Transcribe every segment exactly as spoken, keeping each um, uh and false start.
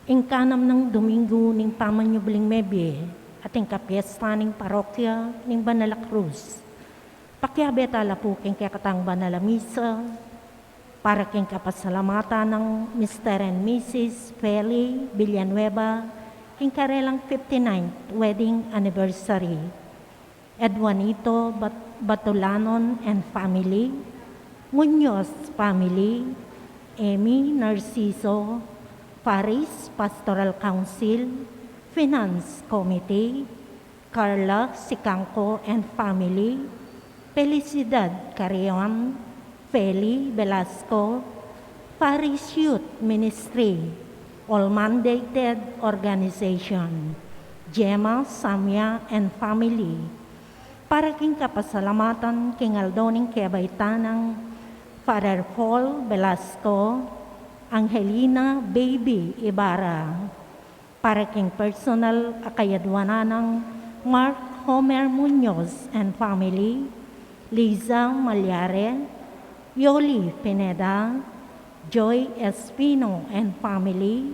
Ing kanam nang Domingo ning pamanyubling mebie, at ing kapiesta ning parokya ning Banal a Cruz. Pakiabe tala pu king kekatang banal a misa, para king kapasalamatan nang Mister and Missus Feli Villanueva, king karelang fifty-ninth wedding anniversary. Edwanito Bat-, Batulanon and family, Muñoz family, Amy Narciso, Parish Pastoral Council, Finance Committee, Carla Sicangco and family, Felicidad Carrion, Feli Velasco, Parish Youth Ministry, all mandated organization, Gemma Samia and family, para king kapasalamatan king aldo ning kebaitan nang Father Paul Velasco, Angelina Baby Ibarra, para king personal a kayadwanan nang Mark Homer Muñoz and family, Liza Malyare, Yoli Pineda, Joy Espino and family,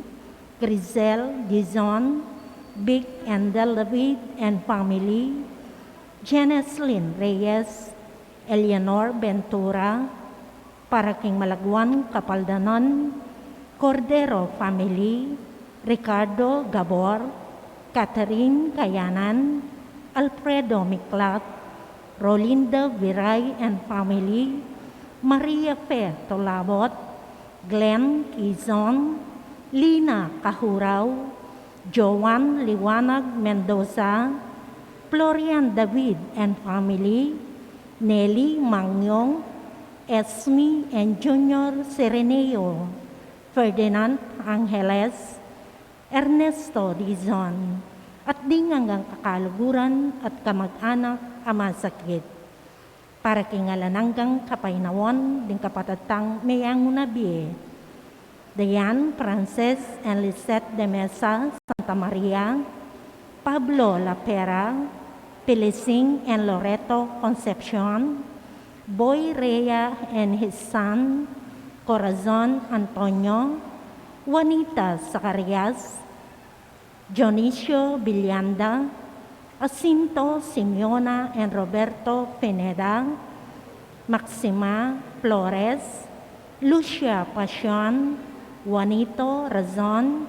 Grisel Dizon, Vic and Del David and family, Jeneslyn Reyes, Eleanor Ventura, para king malagwan kapaldanan, Cordero family, Ricardo Gabor, Catherine Kayanan, Alfredo Miklat, Rolinda Viray and family, Maria Fe Tolabot, Glenn Quizon, Lina Kahurao, Joan Liwanag Mendoza, Florian David and family, Nelly Mangyong, Esme and Junior Sereneo, Ferdinand Angeles, Ernesto Dizon, at ding anggang kakaluguran at kamag-anak a masakit. Para king alang anggang kapaynawan ding kapatad tang meyangu na bie, Diane Frances and Lisette de Mesa Santa Maria, Pablo Lapera, Pilising and Loreto Concepcion, Boy Rea and his son, Corazon Antonio, Juanita Zacarias, Dionisio Villanda, Jacinto Simeona and Roberto Pineda, Maxima Flores, Lucia Pasion, Juanito Razon,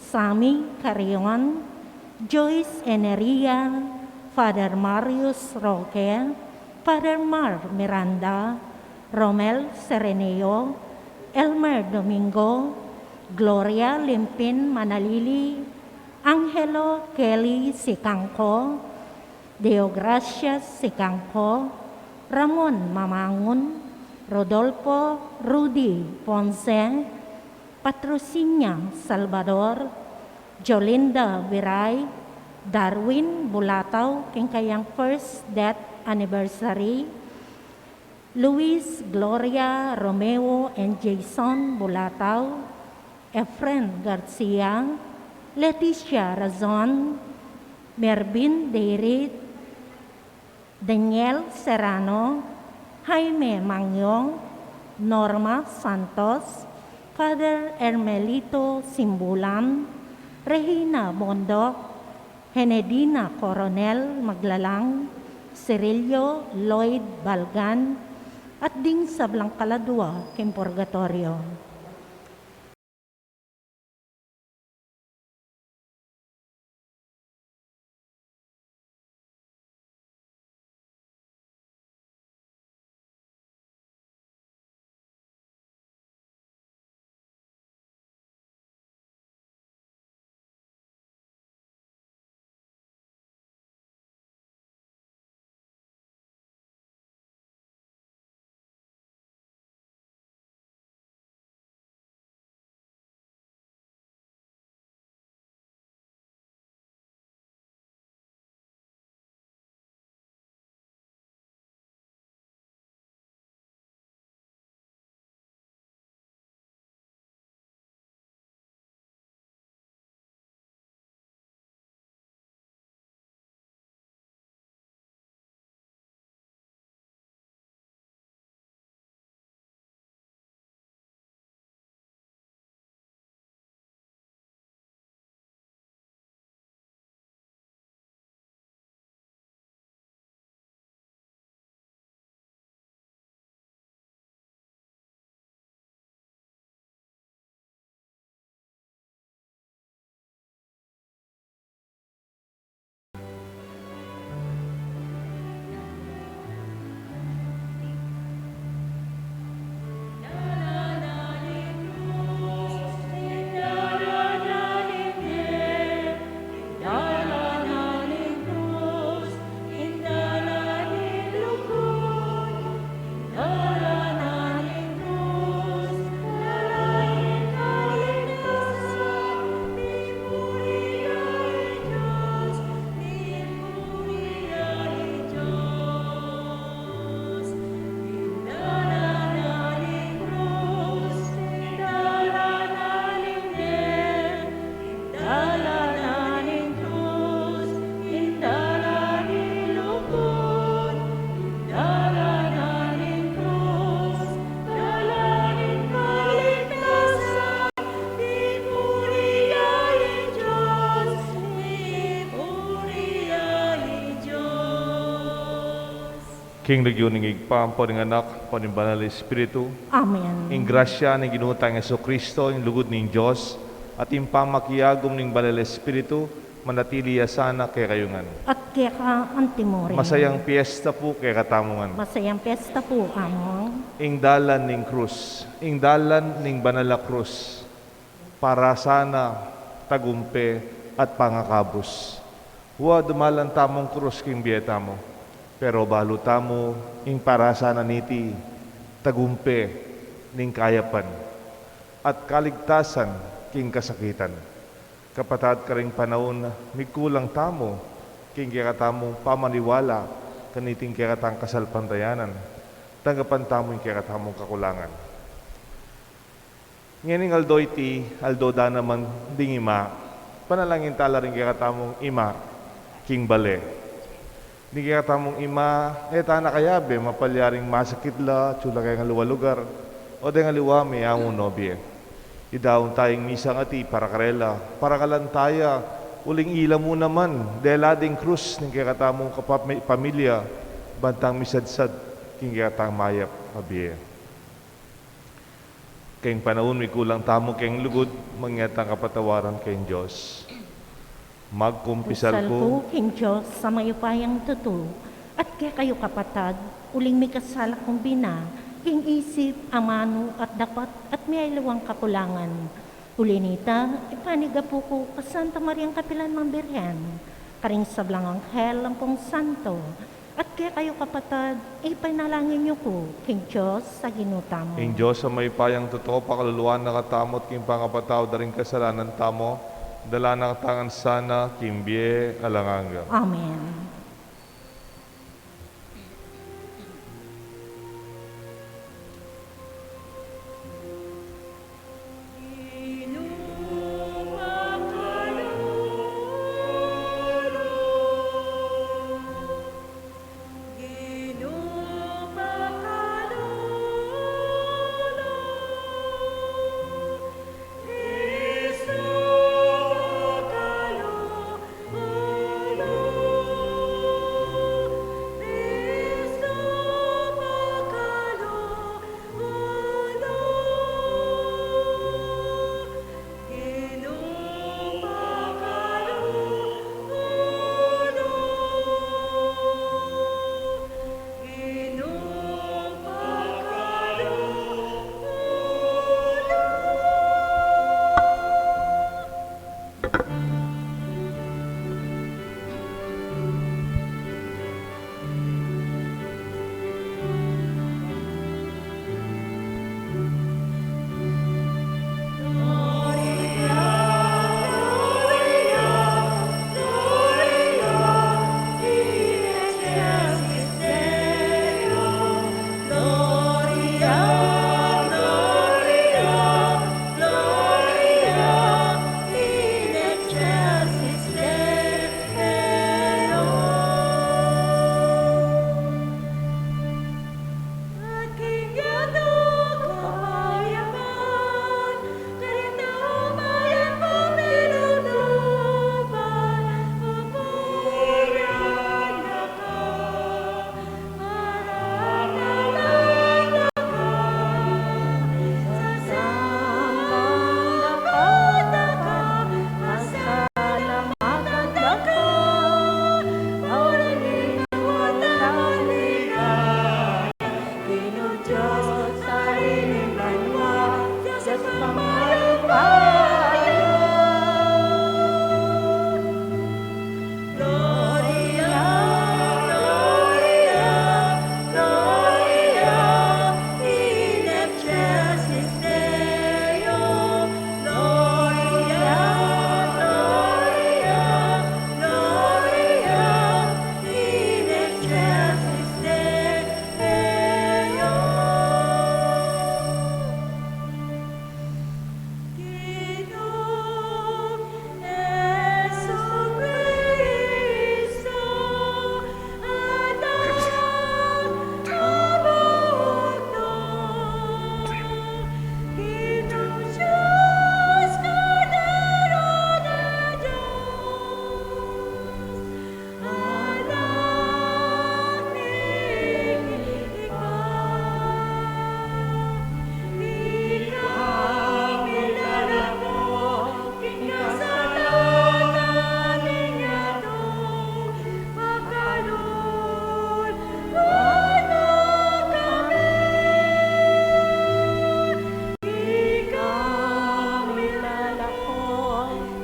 Sammy Carrion, Joyce Eneria, Father Marius Roque, Father Mar Miranda, Romel Sereneo, Elmer Domingo, Gloria Limpin Manalili, Angelo Kelly Sicangco, Deogracias Sicangco, Ramon Mamangun, Rodolfo Rudy Ponce, Patrocinia Salvador, Jolinda Viray, Darwin Bulatao, king kayang first death anniversary, Luis Gloria Romeo and Jason Bulatao, Efren Garcia, Leticia Razon, Mervin Deirit, Daniel Serrano, Jaime Mangyong, Norma Santos, Father Hermelito Simbulan, Regina Bondoc, Henedina Coronel Maglalang, Cirilio Lloyd Balgan, at ding sablang kaladua king purgatorio. King lagyu ning Ibpa, ampo ning Anak, ampo ning Banal a Espiritu. Amen. Ing grasya ning Ginu tang Jesucristo, ing lugud ning Dios, at ing pamakiagum ning Banal a Espiritu, manatili ya sana kekayu ngan. At keka antimurin. Masayang piesta pu kekatamu ngan. Masayang piesta pu, Among. Ing dalan ning krus, ing dalan ning banal a krus, para sana tagumpe at pangakabus. Wa, dumalan tamung krus king bie tamu, pero balu tamu ing para sana niti tagumpe ning kayapan at kaligtasan king kasakitan. Kapatad, karing panaun mikulang tamu king kekatamung pamaniwala kaniting kekatang kasalpantayanan, tanggapan tamu ing kekatamung kakulangan. Ngening aldo iti, aldo da naman ding ima. Panalangin tala ring kekatamung ima king bale. Ding kekatamung ima, e ta na kayabe, mapalyaring masakit la, atsu la keng aliwa lugar, o deng aliwa meangu no bie. Idaun taya ing misa ngati para karela, parakalan taya, uling ila mu naman dela ding krus ning kekatamung kapamilya, bantang misadsad king kekatang mayap a bie. Keng panaun mikulang tamu keng lugud, mangya tang kapatawaran keng Dios. Magkumpisal ku king Dios a mayupayang tutu, at kekayu kapatad, uling mikasala kung bina, king isip, amanu, at dapat, at miyaliwang kakulangan. Uli nita, ipanyawad ku king Santa Mariang kapilan mang Birhen, karing sablang anghel ampong santo, at kekayu kapatad, ipanalangin yu ku king Dios a Ginu tamu. Ing Dios a mayupayang tutu, pakaluluan na katamu at king pangapatawad da ring kasalanan tamu, dala na katamu ngan sana king bie alang angga. Amen.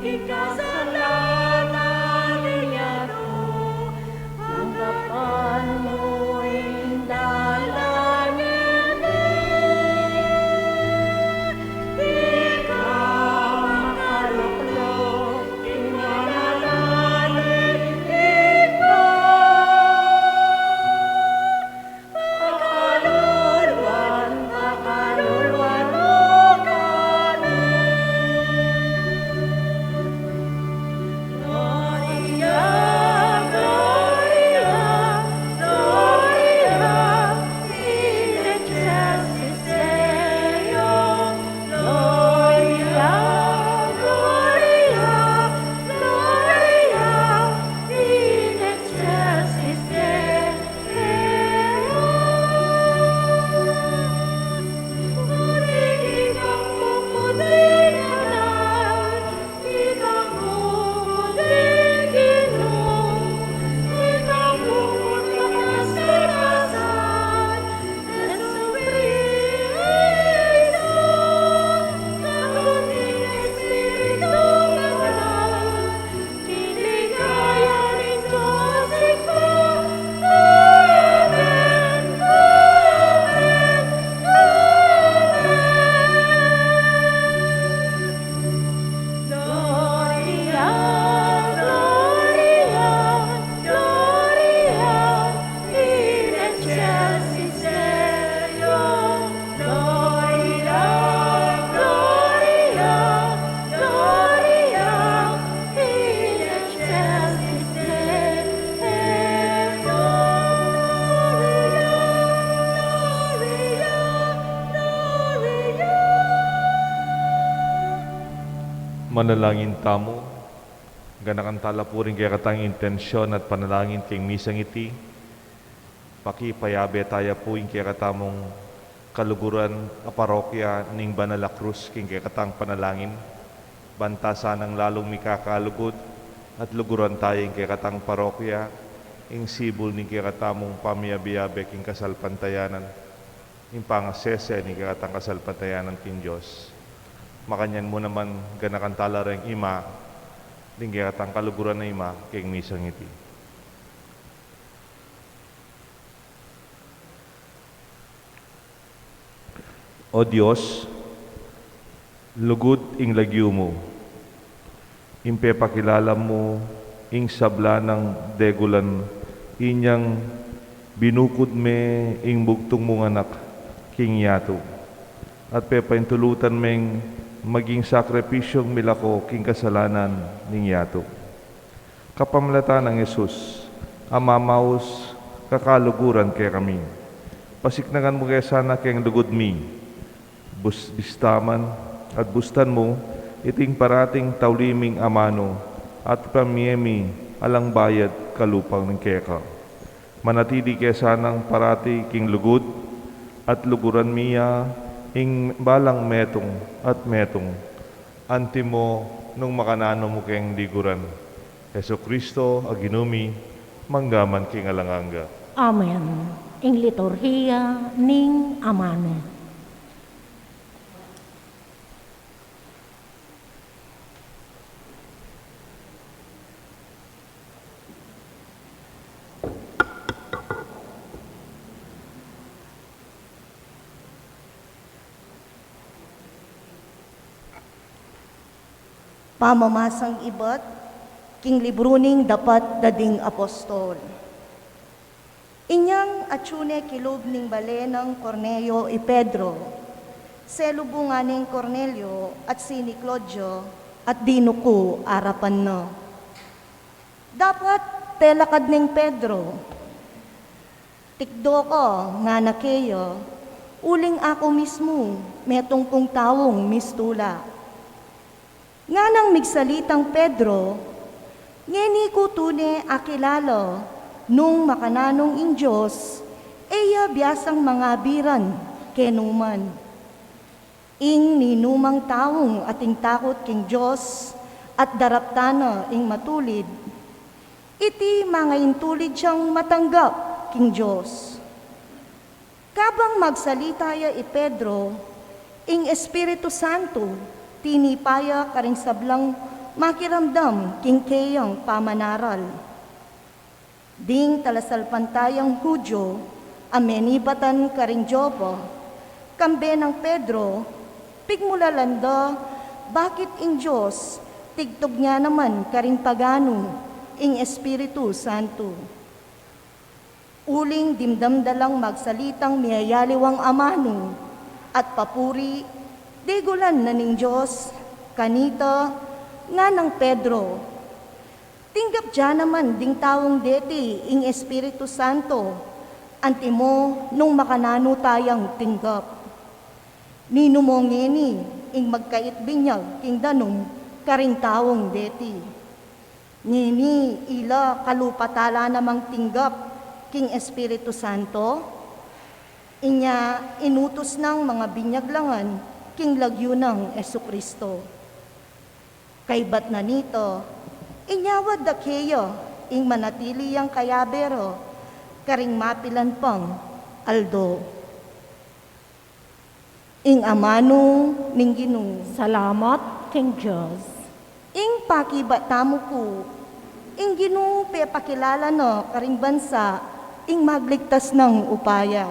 Ika sa laman niya to, anggapan mu ing dalangin mi. Ika makalukluk king manalangin, ika pakaluluan, pakaluluan mu kami. Gloria, Gloria, Gloria in excelsis Deo. Gloria, Gloria, Gloria in excelsis Deo. Gloria, Gloria, Gloria in excelsis Deo. Gloria, Gloria, Gloria in excelsis Deo. Gloria, Gloria, Gloria. Manalangin tamu. Ganakan tala pu ring kekatang intensyun at panalangin king misang iti. Pakipayabe taya pu ing kekatamung kaluguran a parokya ning Banal a Krus king kekatang panalangin. Banta sanang lalung mikakalugud at luguran taya ing kekatang parokya, ing sibul ning kekatamung pamiyabe-yabe king kasalpantayanan, ing pangasese ning kekatang kasalpantayanan king Dios. Makanyan mu naman ganakan tala reng ima, ding kekatang kaluguran a ima, king misang iti. O Dios, lugud ing lagyu mu, ing pepakilala mu ing sabla nang degulan, inyang binukud me ing bugtung mung Anak king yatu, at pepaintulutan meng maging sakripisyung milako king kasalanan ning yatu. Kapamilatan nang Jesus a mamaus kakaluguran kekami, pasiknangan mu ke sana keng lugud mi, bus-, bista man at bustan mu iting parating tauli ming amanu at pamie mi alang bayad kalupa ning keka. Manatili ke sanang parati king lugud at luguran mi ya ing balang metung at metung, antimo nung makananu mu keng liguran. Jesucristo a Ginu mi, mangga man king alang angga. Amen. Ing liturhiya ning amanu. Pamamasang ibat king libru ning Dapat da ding Apostol. Inyang atyu ne kilub ning bale nang Cornelio i Pedro, selubungan neng Cornelio at sini Claudia at dinuku arapan na. Dapat telakad neng Pedro. Tikdo ka, ngana keya, uling aku mismu metung kung taung mistula. Nganang migsalitang Pedro, ngeni ku tune akilala nung makananu ing Dios, e ya biasang mangabiran kenu man. Ing ninumang taung ating takut king Dios at daraptan na ing matulid, iti mangaintulid yang matanggap king Dios. Kabang magsalita ya i Pedro, ing Espiritu Santo tinipa ya karing sablang Makiramdam king keyang pamanaral. Ding talasalpantayang Hudyo a menibatan karing Jehovah, kambe nang Pedro, pigmulalan da bakit ing Dios tigtug ne naman karing paganu ing Espiritu Santo. Uling dimdam da lang magsalitang miyayaliwang amanu at papuri, digulan na ning Dios kanita, nganang Pedro, tinggap da naman ding taung deti ing Espiritu Santo, antimo nung makananu tayang tinggap. Ninu mo ngeni ing magkait binyag king danum karing taung deti? Ngeni ila kalupa tala namang tinggap king Espiritu Santo? Inya inutus nang mangabinyag la ngan king lagyu nang Jesucristo. Kaybat na nita, inyawad da keya ing manatili yang kayabe ra karing mapilan pang aldo. Ing amanu ning Ginu. Salamat king Dios. Ing pakibat tamu pu, ing Ginu pepakilala na karing bansa ing magligtas nang upaya.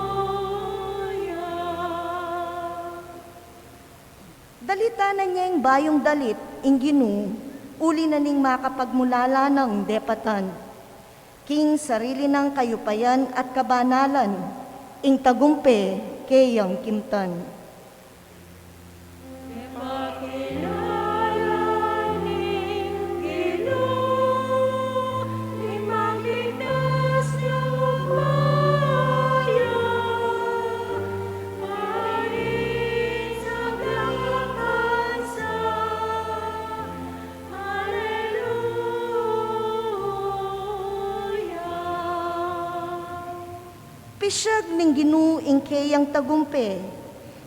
Haleluya. Dalita na neng bayung dalit ing Ginu, uli na ning makapagmulala nang depatan. King sarili nang kayupayan at kabanalan, ing tagumpe keyang kimtan. Haleluya. Pisyag ning Ginu ing keyang tagumpe,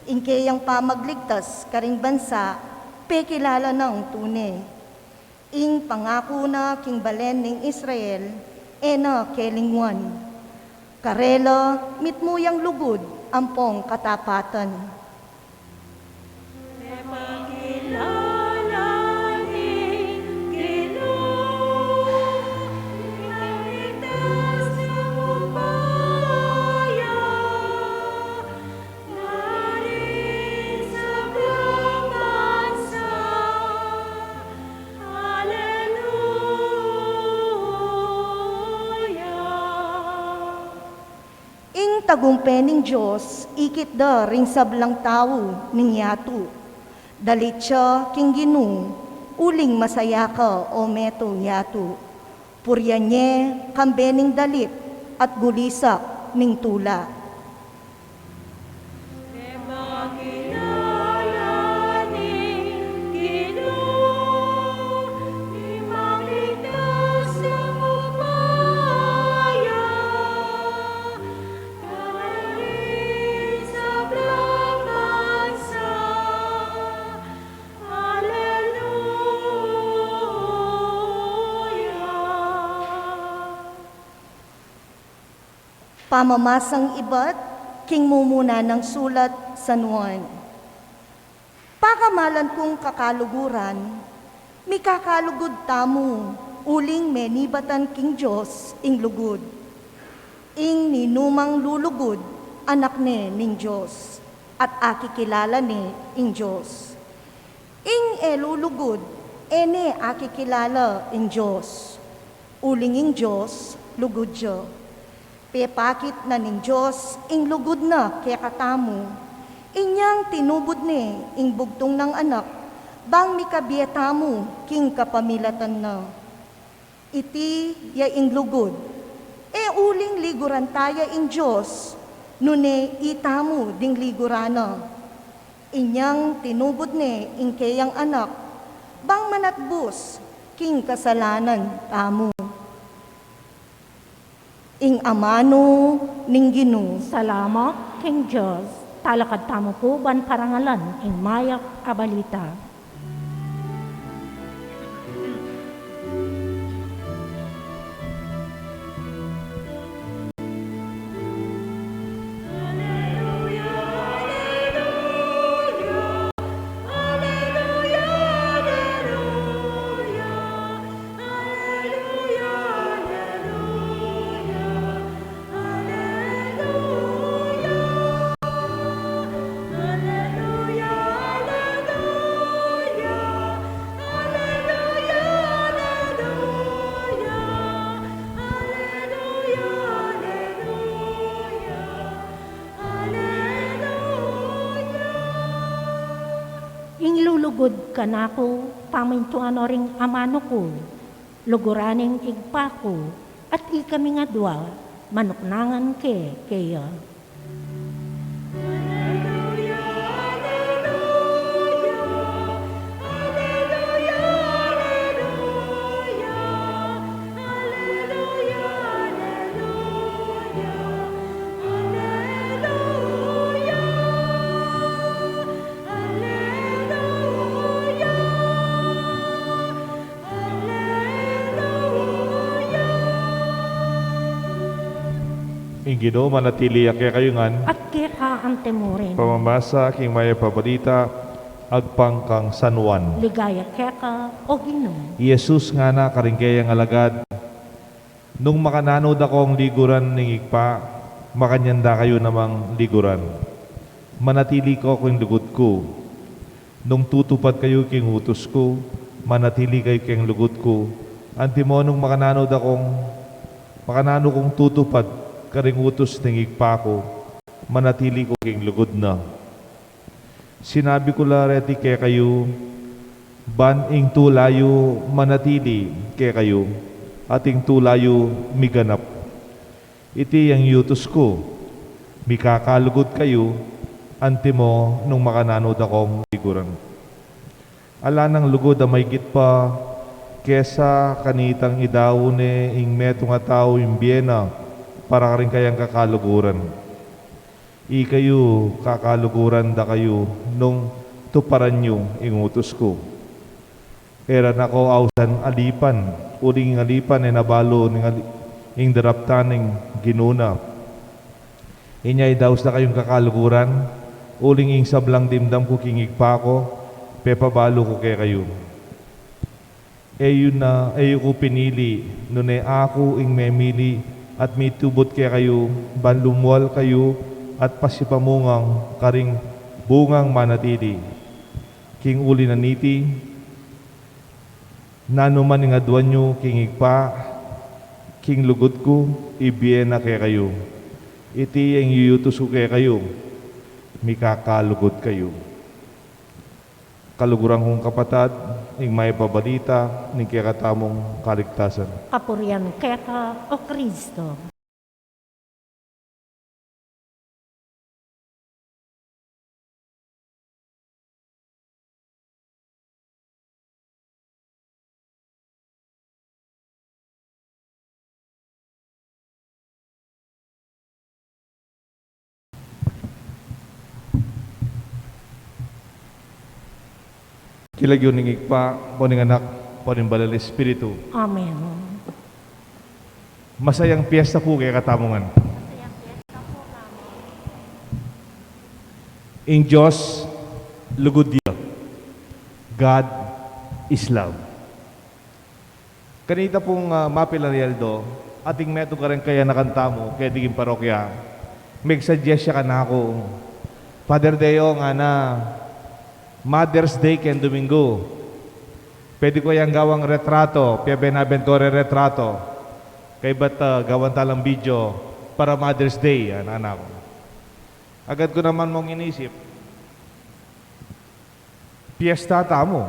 ing keyang pamagligtas karing bansa, pekilala nang tune. Ing pangaku na king balen ning Israel, e na kelingwan. Karela mitmu yang lugud ampong katapatan. Haleluya. Ing tagumpe ning Dios ikit da ring sablang tau ning yatu. Dalit ya king Ginu, uling masaya ka, o metung yatu. Purian ye kambe ning dalit at gulisak ning tula. Haleluya. Pamamasang ibat king mumuna nang sulat San Juan. Pakamalan kung kakaluguran, mikakalugud tamu uling menibatan king Dios ing lugud. Ing ninumang lulugud, anak ne ning Dios, at akikilala ne ing Dios. Ing e lulugud, e ne akikilala ing Dios. Uling ing Dios, lugud ya. Pepakit na ning Dios ing lugud na kekatamu, inyang tinubud ne ing bugtung nang Anak, bang mikabie tamu king kapamilatan na. Iti ya ing lugud, e uling liguran ta ya ing Dios, nune itamu ding liguran na. Inyang tinubud ne ing keyang Anak, bang manatbus king kasalanan tamu. Ing amanu ning Ginu. Salamat king Dios. Talakad tamu pu ban parangalan ing mayap a balita. Ing lulugud kanaku, pamintuan no ring amanu ku, luguran ing Ibpa ku, at ikaming adua manuknangan ke keya. Aleluya. Ing Ginu manatili ya kekayu ngan. At keka anti mu rin. Pamamasa king mayap a balita agpang kang San Juan. Ligaya keka, o Ginu. I Jesus ngana karing keyang alagad, Nung makananu dakong liguran ning Ibpa, makanyan da kayu namang liguran. Manatili kayu king lugud ku. Nung tutupad kayu king utus ku, manatili kayu king lugud ku. Antimo nung makananu dakong, makananu kung tutupad karing utus ning Ibpa ku, manatili ku king lugud na. Sinabi ku la reti kekayu, ban ing tula yu manatili kekayu, at ing tula yu miganap. Iti yang yutus ku, mikakalugud kayu, antimo nung makananu dakong liguran. Ala nang lugud a maigit pa kesa kanitang idau ne ing metung a tau ing bie na para karing kayang kakaluguran. Ikayu, kakaluguran da kayu nung tuparan yu ing utus ku. E ra na ko ausan alipan, uling ing alipan e na balu ning ali-, ing daraptan ning Ginu na. Inya idaus da kayung kakaluguran, uling ing sablang dimdam ku king Ibpa ku, pepabalu ku kekayu. E yu na, e yu ku pinili, nune aku ing memili at mitubud kekayu, ban lumual kayu at pasipamunga karing bungang manatili. King uli na niti, nanu man ing aduan yu king Ibpa, king lugud ku, ibie na kekayu. Iti ing yutus ku kekayu, mikakalugud kayu. Kaluguran kung kapatad, ing mayap a balita ning kekatamung kaligtasan. Kapurian keka, O Kristo. King lagyu ning Ibpa, ampo ning Anak, ampo ning Banal a Espiritu. Amen. Masayang piyesta pu kekatamu ngan. Ing Dios, lugud ya. God is love. Kanita pung, ah, mapilan a aldo, Ating metung kareng kayanakan tamu keti king parokya, megsuggest ya kanaku, "Father Deo," ngana, "Mother's Day keng Domingo. Pwede ko yang gawang retrato, pia benaben ko re retrato. Kaybat, ah, gawan talang video para Mother's Day," ngana kanaku. Agad ku naman mung inisip, piesta tamu.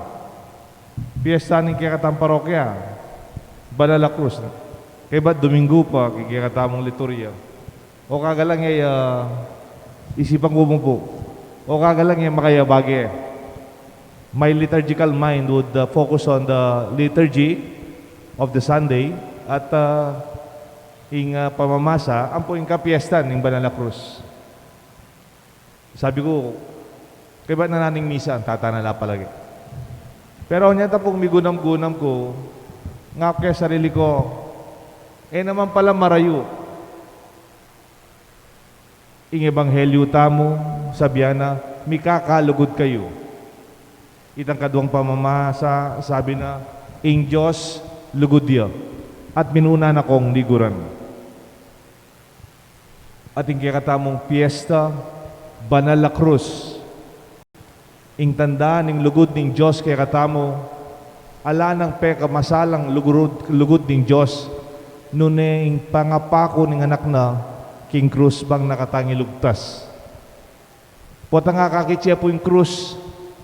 Piesta ning kekatang parokya, Banal a Cruz. Kaybat Domingo pa king kekatamung liturya. O kagalang e, ah, isipan ku mu pu. O kagalang e, makayabag e. My liturgical mind would, uh, focus on the liturgy of the Sunday at, uh, ing, uh, pamamasa ampo ing kapiestan ning Banal a Cruz. Sabi ku, "Kaybat na naning misa, ang tatana la palagi." Pero nya tapung migunam-gunam ku, ngaku ke sarili ku, e naman pala marayu. Ing ebanghelyu tamu, sabian na, "Mikakalugud kayu." Itang kaduang pamamasa, sabi na, "Ing Dios lugud ya, at minuna na kong liguran." At ing kekatamung piesta, Banal a Cruz, ing tanda ning lugud ning Dios kekatamu, ala nang pekamasalang lugurud-, lugud ning Dios, nune ing pangapaku ning Anak na king krus bang na katang ilugtas. Potang akakit ye pu ing krus,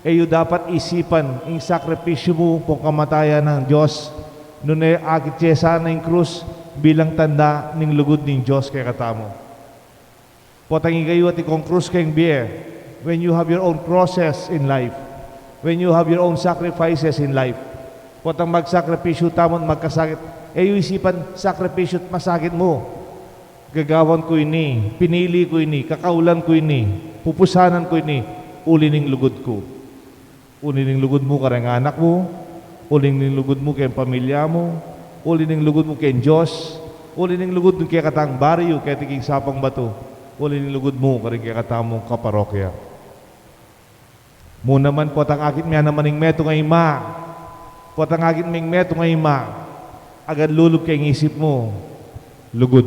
e yu dapat isipan ing sakripisyu mu pung kamatayan nang Dios, nune akit ye sana ing krus bilang tanda ning lugud ning Dios kekatamu. Potang ikayu atin kung krus keng bie, when you have your own crosses in life, when you have your own sacrifices in life, potang magsakripisyu tamu at magkasakit, e yu isipan sakripisyu at masakit mu. Gagawan ku ini, pinili ku ini, kakaulan ku ini, pupusanan ku ini, uli ning lugud ku. Uli ning lugud mu kareng anak mu, uli ning lugud mu keng pamilya mu, uli ning lugud mu keng Dios, uli ning lugud mu kekatang baryu, keti king Sapang Batu, uli ning lugud mu kareng kekatamung kaparokya. Mu naman, potang akit me naman ing metung a ima, potang akit me ing metung a ima, agad lulub keng isip mu, lugud.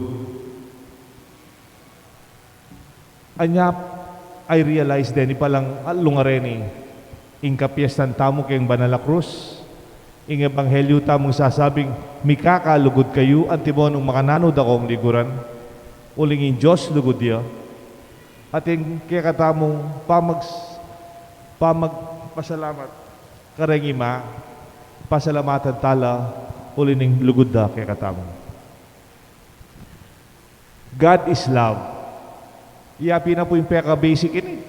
Anya, I realize deni palang atlung a reni, ing kapiestan tamu keng Banal a Krus, ing ebanghelyu tamung sasabing, "Mikakalugud kayu, antimo nung makananu da kong liguran." Uling ing Dios lugud ya, at ing kekatamung pamag-, pamagpasalamat kareng Ima, pasalamatan tala, uli ning lugud da kekatamu. God is love. Iya pin na pu ing peka-basic ini.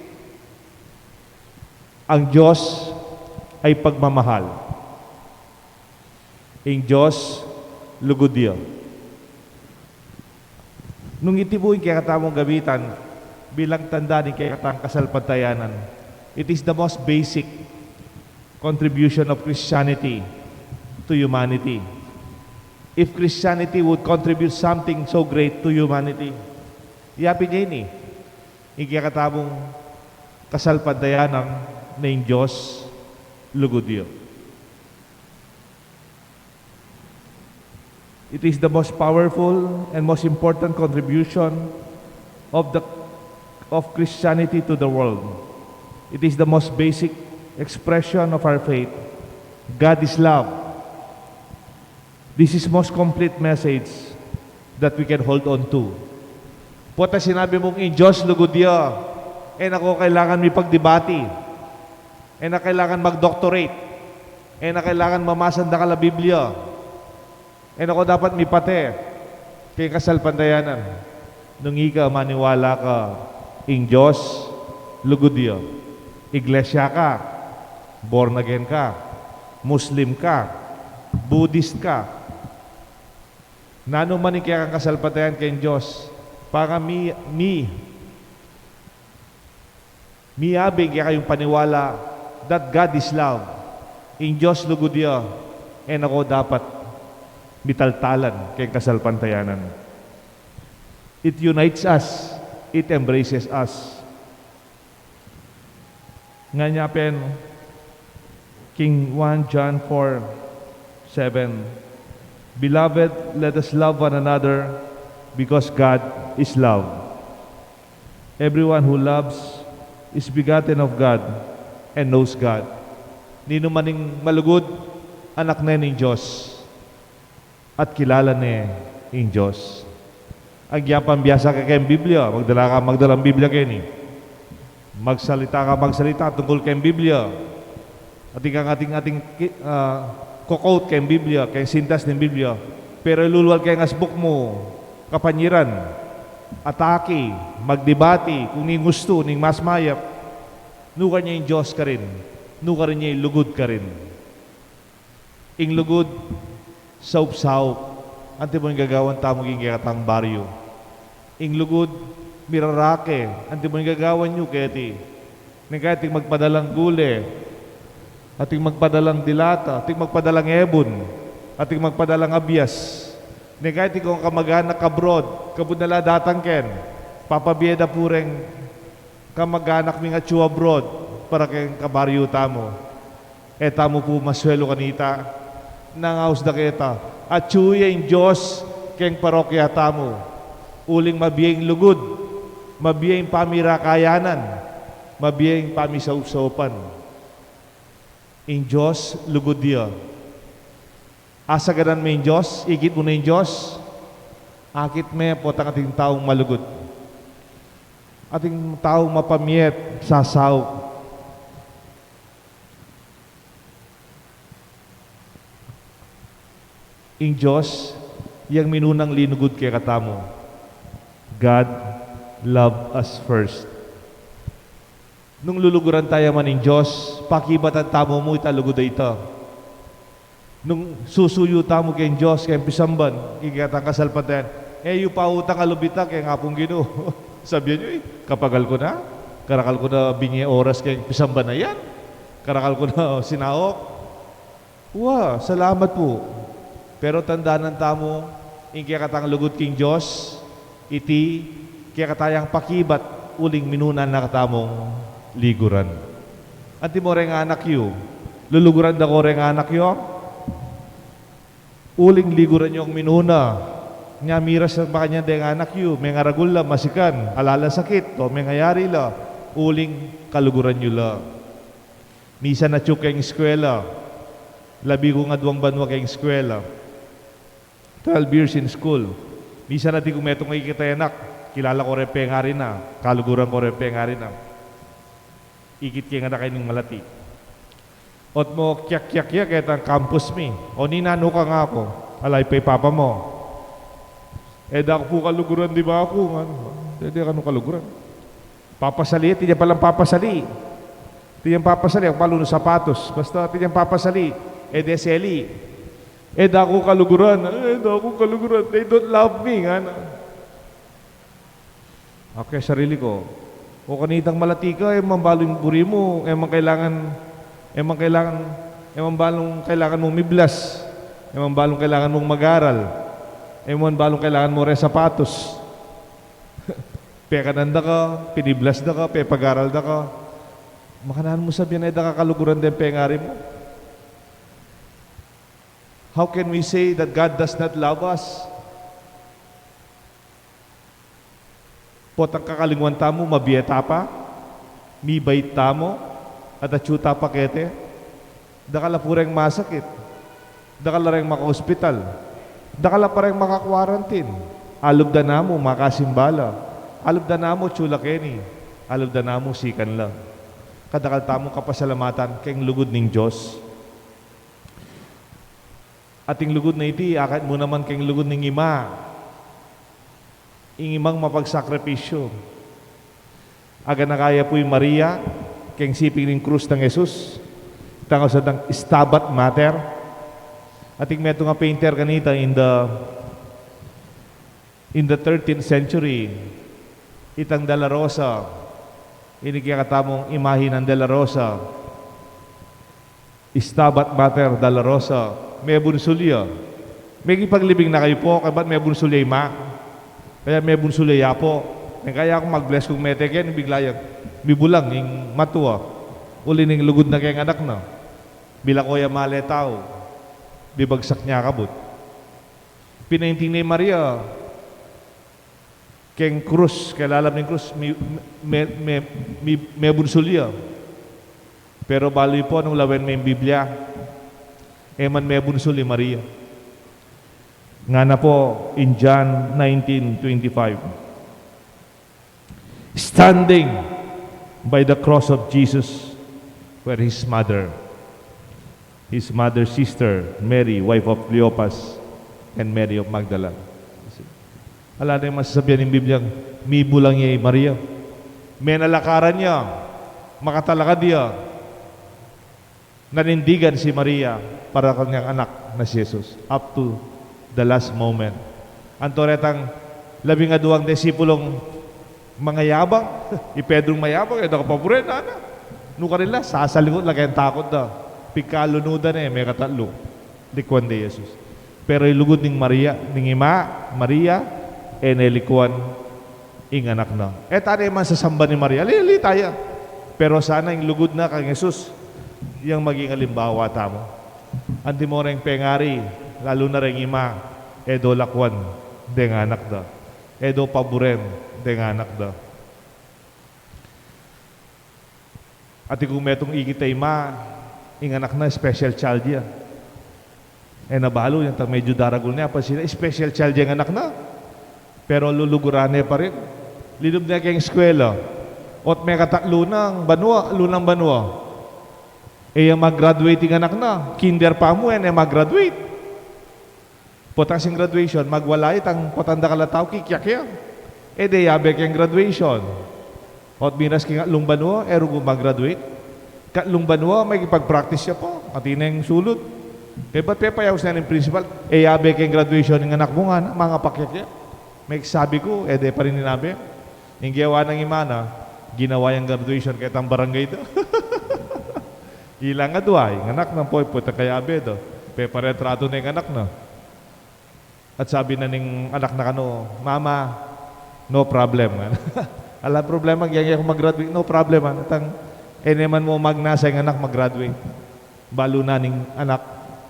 Ang Diyos ay pagmamahal. Ing Diyos, lugud ya. Nung iti pu ing kekatamung gamitan bilang tanda ning kekatang kasalpantayanan, it is the most basic contribution of Christianity to humanity. If Christianity would contribute something so great to humanity, yapin ya ini, ing kekatamung kasalpantayanan ning Diyos, lugud ya. It is the most powerful and most important contribution of the, of Christianity to the world. It is the most basic expression of our faith. God is love. This is most complete message that we can hold on to. Pota sinabi mung ing Diyos lugud ya, e na ko kailangan mipagdebate. E na kailangan mag-doctorate. E na kailangan mamasa ng dakal a Biblia. E na ko dapat mipate keng kasalpantayanan. Nung ika maniwala ka ing Diyos, lugud ya. Iglesia ka, born again ka, Muslim ka, Buddhist ka, nanu man ing kekang kasalpantayanan keng Diyos, para mi, mi, miyabe ing kekayung paniwala that God is love. Ing Diyos lugud ya, e na ko dapat mitaltalan keng kasalpantayanan. It unites us. It embraces us. Ngana pin king one John four seven, Beloved, let us love one another, because God is love. Everyone who loves is begotten of God and knows God. Ninu man ing malugud, anak ne ning Dios, at kilala ne ing Dios. Agyang pambiasa ke keng Biblia, magdala ka, magdalang Biblia keni. Magsalita ka, magsalita tungkul keng Biblia. Atin kang, atin, atin, ah, ko-quote keng Biblia, keng sintas ning Biblia. Pero ilulual keng asbuk mu, kapanyiran, atake, magdebate, kung ning gustu, ning mas mayap, nukarin ing Dios karin, nukarin ing lugud karin. Ing lugud, saup-saup. Antimo ing gagawan tamu king kekatang baryu. Ing lugud, mirarake. Antimo ing gagawan yu keti. Neng kaya ating magpadalang gule, ating magpadalang dilata, ating magpadalang ebun, ating magpadalang abias. Neng kaya ating kung kamag-anak abroad, kabud na la datang ken, papabie da pu reng kamag-anak ming atyu abroad, para keng kabaryu tamu. E tamu pu masuelu kanita, nung aus da keta. Atyu ya ing Dios keng parokya tamu. Uling mabie ing lugud, mabie ing pamirakayanan, mabie ing pamisaupsaupan. Ing Dios lugud ya. Asagadan me ing Dios, ikit mu na ing Dios, akit me potang ating taung malugud. Ating taung mapamiet, sasaup. Ing Dios, yang minunang linugud kekatamu. God loved us first. Nung luluguran taya man ning Dios, pakibatan tamu mu ita lugud a ita. Nung susuyu tamu keng Dios, keng pisamban, ing kekatang kasalpantayanan, e yu pa utang a lub ita keng Apung Ginu. Sabian yu, e, kapagal ku na, karakal ku na binye oras keng pisamban a yan, karakal ku na sinauk. Wa, salamat pu. Pero tandanan tamu, ing kekatang lugud king Dios, iti, kekatayang pakibat, uling minuna na katamung liguran. Antimo reng anak yu, luluguran da ko reng anak yu? Uling liguran yu ing minuna. Nya miras na makanyan deng anak yu, mengaragul la, masikan, ala la sakit, o mengayari la, uling kaluguran yu la. Misan atyu keng eskwela, labi kung aduang banua keng eskwela. Twelve years in school. Misan atiu kung metung a ikit a anak, kilala ko reng pengari na, kaluguran ko reng pengari na. Ikit ke ing anak a ining malati. Ot mo kiak-kiak ya ketang campus mi. O nina, nu ka? Ngana ku, ala, ipapa mu. E da ku pu kaluguran, di ba ku? Ngana, e da kanu kaluguran. Papasali, atin yang palang papasali. Atin yang papasali, aku pa lu nung sapatos. Basta atin yang papasali, e de seli. E da ku kaluguran, e da ku kaluguran. They don't love me, ngana. Aku sarili ku, o kanitang malati ka, e man balu ing buri mu, e man kailangan, e man kailangan, e man balung kailangan mung miblas, e man balung kailangan mung mag-aral, e man balung kailangan mu reng sapatos. Pekanan da ka, piniblas da ka, pepag-aral da ka. Makananu mu sabian e da ka kaluguran deng pengari mu? How can we say that God does not love us? Potang kakalingwan tamu, mabie ta pa, mibait tamu, at atyu ta pa kete. Dakal la pu reng masakit, dakal la reng makaospital, dakal la pa reng maka-quarantine. Alubdan na mu, makasimba la. Alubdan na mu, atyu la keni. Alubdan na mu, sikan la. Kadakal tamung kapasalamatan keng lugud ning Dios. Ating lugud na iti, akit mu naman keng lugud ning ima. Ing imang mapagsakripisyu. Aganaka ya pu i Maria keng siping ning krus nang Jesus, itang ausan dang Stabat Mater. Ating metung a painter kanita in the, in the thirteenth century, itang Dela Rosa, ini kekatamung imahe nang Dela Rosa. Stabat Mater Dela Rosa, mebunsul ya. Mekipaglibing na kayu pu, kaybat mebunsul ya ima. Kaya mebunsul ya pu. Neng kaya kung mag-bless kung mete keni, bigla yang mibulang ing matua. Uli ning lugud na keng anak na. Bilako ya male tau. Bibagsak ne kabud. Pinainting ne i Maria keng krus, keng lalam ning krus, mi, me, me, mi, mebunsul ya. Pero balu yu pu nung lawen me ing Biblia, e man mebunsul i Maria. Ngana pu in John nineteen twenty-five, standing by the cross of Jesus were his mother, his mother's sister, Mary, wife of Cleopas, and Mary of Magdala. Ala ne ing masasabian ning Biblia, mibulang ya i Maria. Menalakaran ya, makatalakad ya. Nanindigan si Maria para kang kanyang anak na si Jesus up to the last moment. Anto retang labing aduang disipulung mangayabang, i Pedrung mayabang, e da ka paburen, ana. Nukarin la, sasalingut la keng takut da. Pigkalunudan e, mekatatlu, likuan de i Jesus. Pero ing lugud ning Maria, ning ima, Maria, e ne likuan ing anak na. E ta ne man sasamba ni Maria, ali, ali taya. Pero sana ing lugud na kang Jesus, yang maging alimbawa tamu. Antimo reng pengari, lalu na reng ima, e do lakuan deng anak da. E do paburen deng anak da. Atin kung metung ikit a ima, ing anak na special child ya. E na balu, yantang medyu daragul ne, apansin na, special child ya ing anak na. Pero luluguran ne pa rin. Linub ne keng eskwela. Ot mekatatlu nang banua, lunang banua. E ya mag-graduate ing anak na. Kinder pa mu, e ne mag-graduate. Potang sing graduation, magwalay itang potang dakal a tau, kikyak ya. E de yabe keng graduation. Ot miras keng atlung banua, e rugu mag-graduate. Katlung banua, makikipag-practice ya pa. Atin neng sulut. E bat pepayaus ne ning principal, e yabe keng graduation ning anak mu, ngana, mangapakyak ya. Meksabi ku, e de pa rin inabe. Ing gewa nang ima na, ginawa yang graduation ketang barangay da. Ilang adua, ing anak na pu, e potang kayabe da. Peparetratu ne ing anak na. At sabi na ning anak na kanu, "Mama, no problem," ngana. "Alang problema, agyang e ku mag-graduate." "No problem," ngana. Tang, e ne man mu magnasa ing anak mag-graduate. Balu na ning anak,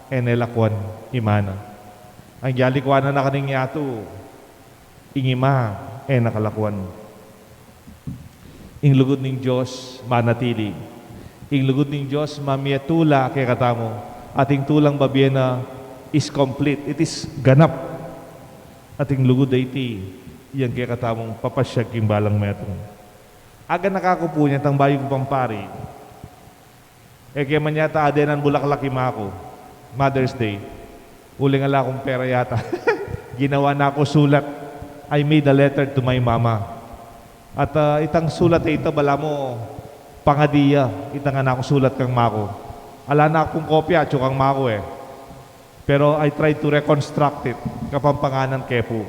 e ne lakuan i ima na. Ang gyalikuan na kaning yatu, ing ima, e na kalakuan. Ing lugud ning Dios manatili. Ing lugud ning Dios mamie tula kekatamu. At ing tulang babie na is complete. It is ganap. At ing lugud a iti, yang kekatamung papasyag king balang metung. Aganaka ku pu inyang bayu kung pampari. E ke man yata adenan bulaklak i ima ku. Mother's Day. Uling ala kung pera yata. Ginawa na ku sulat. I made a letter to my mama. At, ah, itang sulat a ita, balamu pangadi ya itang anak kung sulat kang ima ku. Ala na pung kopya, atyu kang ima ku e. Pero I tried to reconstruct it. Kapampangan ke pu.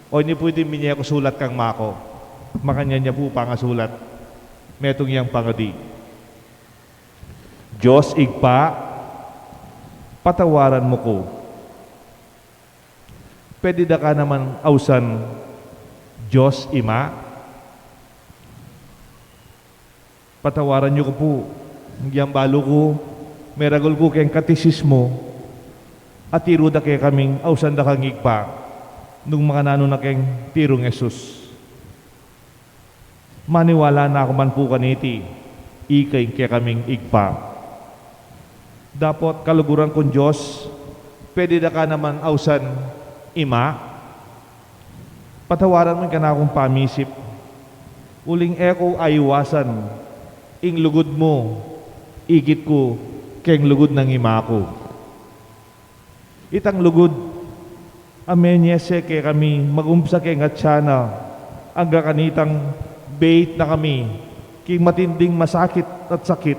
O ini pu ing minie kung sulat kang ima ku. Makanyan ya pu pangasulat. Metung yang pangadi. Dios Ibpa, patawaran mu ku. Pwede da ka naman ausan Dios Ima? Patawaran yu ku pu, agyang balu ku, meragul ku keng katesismu, a tiru da kekaming ausan da kang Ibpa, nung makananu na keng tirung Jesus. Maniwala na ku man pu kaniti, ika ing kekaming Ibpa. Dapot kaluguran kung Dios, pwede da ka naman ausan Ima? Patawaran mu ing kanakung pamisip, uling e ku aiwasan ing lugud mu, ikit ku keng lugud nang ima ku. Itang lugud a menyese kekami, magumpisa keng atyan na, angga kanitang beit na kami king matinding masakit at sakit,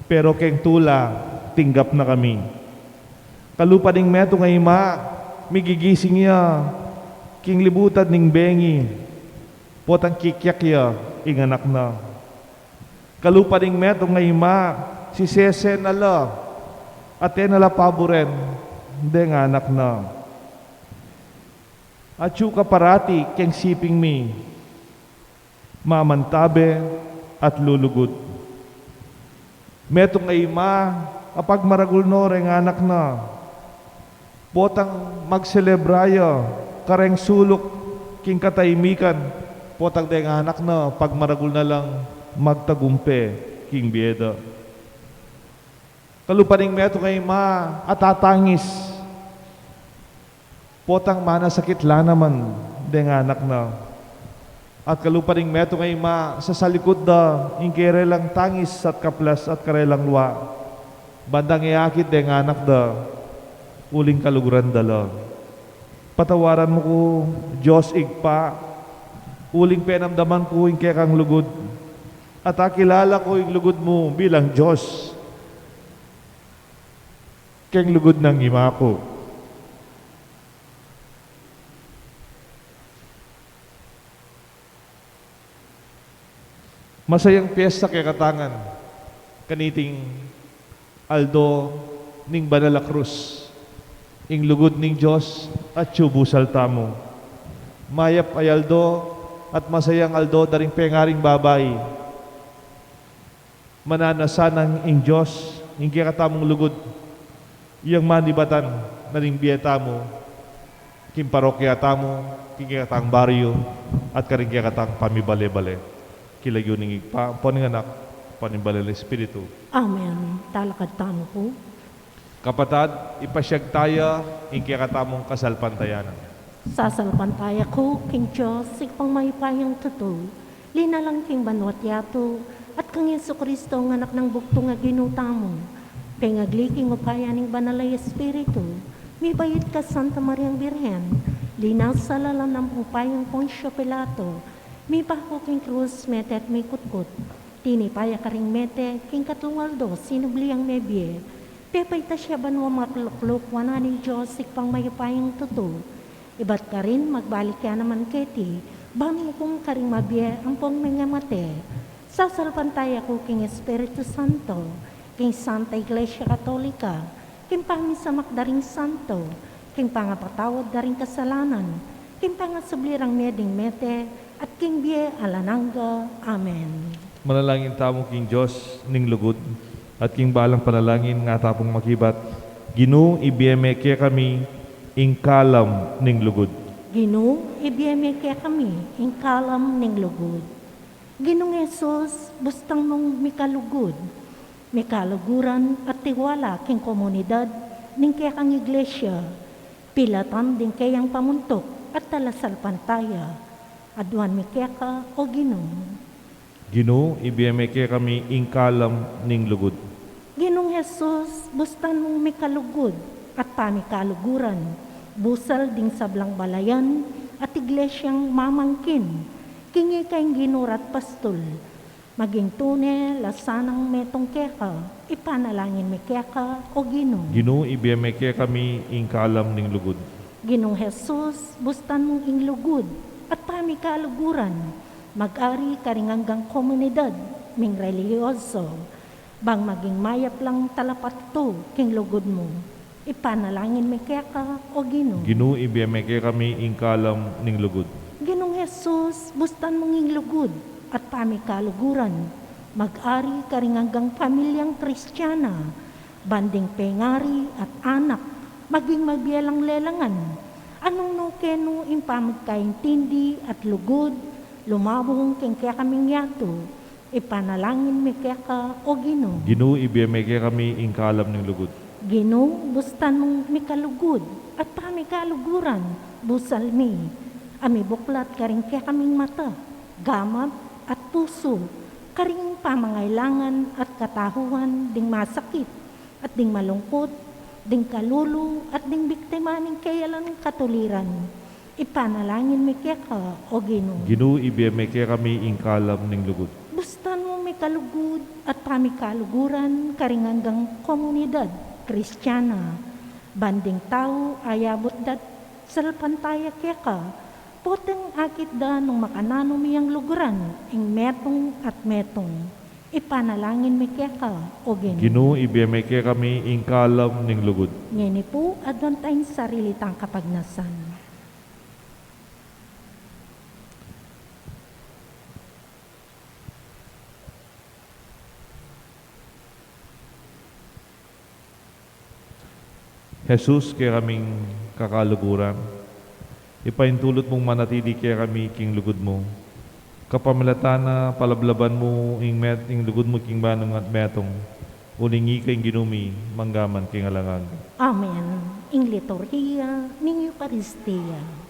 pero keng tula tinggap na kami. Kalupa ning metung a ima, migigising ya king libutan ning bengi, potang kikyak ya ing anak na. Kalupa ning metung a ima, sisese na la, at e na la paburen deng anak na. Atyu ka parati keng siping mi, mamantabe at lulugud. Metung a ima a pagmaragul no reng anak na, Potang magselebra ya kareng suluk king kataimikan, potang deng anak na pagmaragul na lang magtagumpe king bie da. Kalupa ning metung a ima a tatangis, potang manasakit la naman deng anak na. At kalupa ning metung a ima, sasalikut da ing karelang tangis at kaplas at karelang lua, bandang e akit deng anak da, uling kaluguran da la. Patawaran mu ku, Dios Ibpa, uling penamdaman ku ing kekang lugud, at akilala ku ing lugud mu bilang Dios keng lugud nang ima ku. Masayang piesta kekatamu ngan kaniting aldo ning banal a krus, ing lugud ning Dios atyu busal tamu. Mayap a aldo at masayang aldo da ring pengaring babai. Mananasan nang ing Dios ing kekatamung lugud, yang manibatan na ning bie tamu king parokya tamu, king kekatang baryu, at karing kekatang pamibale-bale. King lagyu ning Ibpa, ampo ning Anak, ampo ning Banal a Espiritu. Amen. Talakad tamu pu. Kapatad, ipasyag taya ing kekatamung kasalpantayanan. Sasalpantaya ku king Dios, Ibpang mayupayang tutu, linalang king banua't yatu, at kang Jesucristo, ing Anak nang bugtung a Ginu tamu, pengagli king upaya ning Banal a Espiritu, mibait kang Santa Mariang Birhen, linasa la lalam upayang Poncio Pilato, mipaku king krus, mete at mikutkut, tinipa ya karing mete, king katlung aldo sinubli yang mebie, pepaitas ya banua, maklukluku wanan ning Dios, Ibpang mayupayang tutu. Ibat karin magbalik ya naman keti, ban manghukum karing mabie ampong mengemate. Sasalpantaya ku king Espiritu Santo, king Santa Iglesia Katolika, king pamisamak da ring santo, king pangapatawad da ring kasalanan, king pangasubli rang mie ding mete, at king bie alang angga. Amen. Manalangin tamu king Dios ning lugud, at king balang panalangin nga ta pung makibat, Ginu, ibie me kekami ing kalam ning lugud. Ginu, ibie me kekami ing kalam ning lugud. Ginung Jesus, bustan mung mikalugud, mikaluguran at tiwala king komunidad ning kekang iglesia, pilatan ding keyang pamuntuk at talasalpantaya, aduan mi keka, o Ginu. Ginu, ibie me kekami ing kalam ning lugud. Ginung Jesus, bustan mung mikalugud at pamikaluguran, busal ding sablang balayan at iglesiang mamangkin, king ika ing Ginu rat pastul, maging tune la sanang metung keka, ipanalangin mi keka, o Ginu. Ginu, ibie me kekami ing kalam ning lugud. Ginung Jesus, bustan mung ing lugud at pamikaluguran, mag-ari karing anggang komunidad ming relihiyoso, bang maging mayap lang talapatu king lugud mu. Ipanalangin mi keka, o Ginu. Ginu, ibie me kekami ing kalam ning lugud. Ginung Jesus, bustan mung ing lugud at pamikaluguran, mag-ari karing anggang pamilyang Kristiana, ban ding pengari at anak maging mabie lang lelangan. Anung nu kenu ing pamagkaintindi at lugud lumabung king kekaming yatu, ipanalangin mi keka, o Ginu. Ginu, ibie me kekami ing kalam ning lugud. Ginu, bustan mung mikalugud at pamikaluguran, busal mi a mibuklat karing kekaming mata, gamat at pusu, karing pamangailangan at katahuan ding masakit at ding malungkut, ding kalulu at ding biktima ning keyalang katuliran. Ipanalangin mi keka, o Ginu. Ginu, ibie me kekami ing kalam ning lugud. Bustan mung mikalugud at pamikaluguran karing anggang komunidad Kristiana, ban ding tau a yabut da't salpantaya keka, potang akit da nung makananu mi yang luguran ing metung at metung. Ipanalangin mi keka, o Ginu. Ginu, ibie me kekami ing kalam ning lugud. Ngeni pu, aduan taya ing sarili tang kapagnasan. Jesus, kekaming kakaluguran, ipaintulut mung manatili kekami king lugud mu. Kapamilatan na palablaban mu ing met, ing lugud mu king banung at metung, uling ika ing Ginu mi, mangga man king alang angga. Amen. Ing liturhiya ning Eukaristia.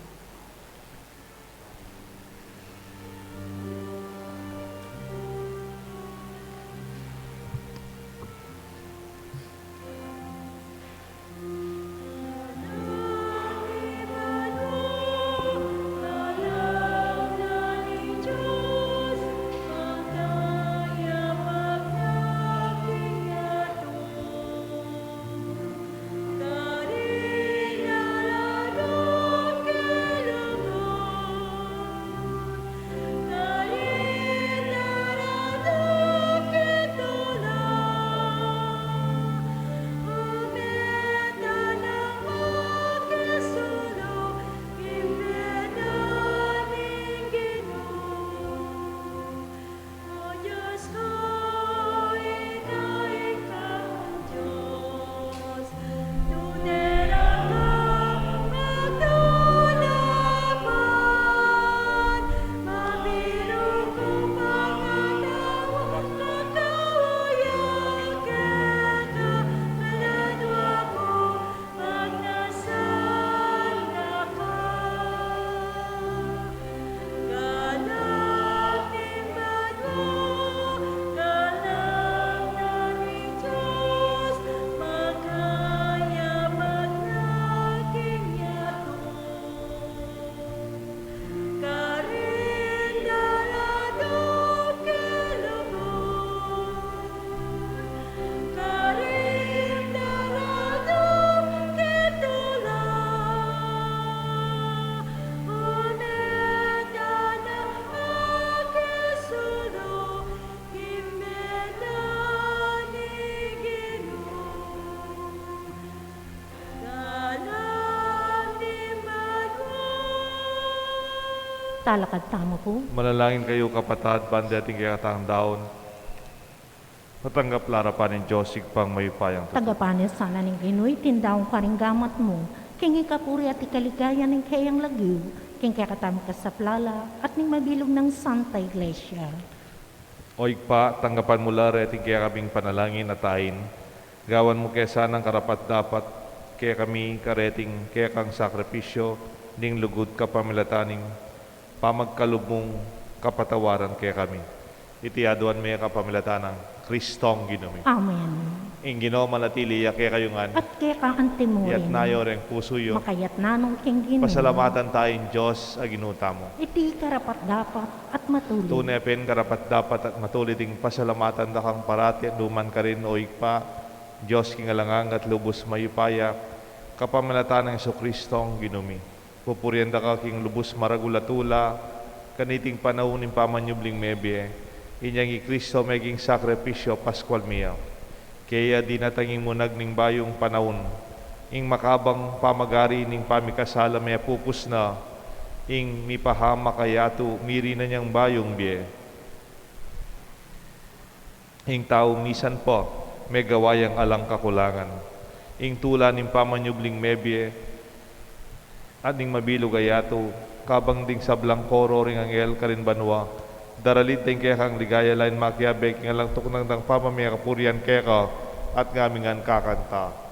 Talakad tamu pu. Manalangin kayu, kapatad, ban deting kekatang daun, matanggap la arapan ning Dios Ibpang mayupayang tutu. Tanggapan na sana ning Ginu iting daun karing gamat mu, king ikapuri at ikaligaya ning keyang lagyu, king kekatamung kasaplalan at ning mabilug nang Santa Iglesia. O Ibpa, tanggapan mu la reting kekaming panalangin at ain. Gawan mu ke sanang karapat-dapat kekami kareting kekang sakripisyu ning lugud kapamilatan ning pamagkalub mung kapatawaran kekami. Iti aduan mi kapamilatan nang Kristong Ginu mi. Amen. Ing Ginu manatili ya kekayu ngan. At keka anti mu rin. Iyatas yu reng pusu yu. Makayatas na no king Ginu. Pasalamatan taya ing Dios a Ginu tamu. Iti karapat-dapat at matulid. Tune pin karapat-dapat at matulid ing pasalamatan da kang parati at nu man karin, o Ibpa, Dios king alang angga at lubus mayupaya, kapamilatan nang Jesucristong Ginu mi. Pupurian da ka king lubus maragul a tula, kaniting panaun ning pamanyubling mebie, inyang i Kristo meging sakripisyu paskual mi ya. Kaya dinatang ing munag ning bayung panaun, ing makabang pamagari ning pamikasala mepupus na, ing mipahamak a yatu mirinan yang bayung bie. Ing tau misan pa, megawa yang alang kakulangan. Ing tula ning pamanyubling mebie, at ning mabilug a yatu, kabang ding sablang koro ring anghel karin banua, daralid da ing kekang ligaya lain makiabe king alang tuknang dang pamamie kapurian keka, at ngami ngan kakanta.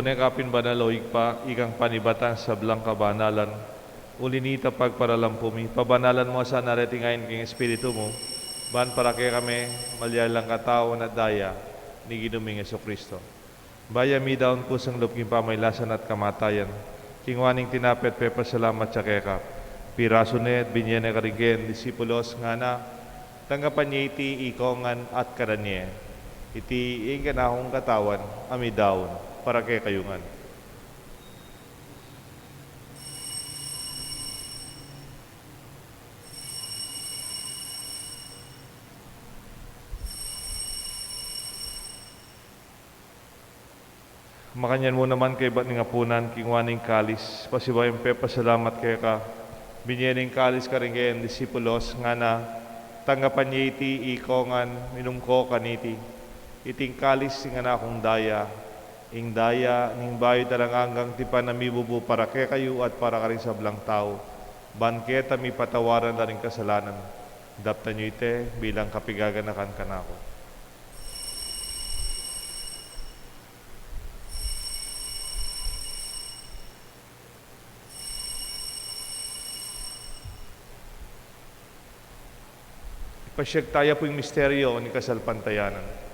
Tune ka pin banal, o Ibpa, ikang panibatan sablang kabanalan. Uli na nita, pagparalampu mi, pabanalan mu sana reting ain king Espiritu mu, ban para kekami malyari lang katawan at daya ning Ginu ming Jesucristo. Bayu mi daun kusang lub king pamailasan at kamatayan, kingwa ne ing tinape at pepasalamat ya keka, pirasu ne at binie ne karing kayang disipulos, ngana: Tanggapan ye iti ikongan at kanan ye. Iti ing kanakung katawan a midaun para kekayu ngan. Makanyan mu naman, kaybat ning apunan, kingwa ne ing kalis, pasibayu yang pepasalamat keka, binie ne ing kalis karing kayang disipulos, ngana: Tanggapan ye iti ikongan, minum ko kaniti. Iti ing kalis ning kanakung daya, ing daya ning bayu at alang anggang tipan a mibubu para kekayu at para karing sablang tau, ban keta mipatawaran la ring kasalanan. Daptan yu iti bilang kapigaganakan kanaku. Ipasiag taya pu ing misteryu ning kasalpantayanan.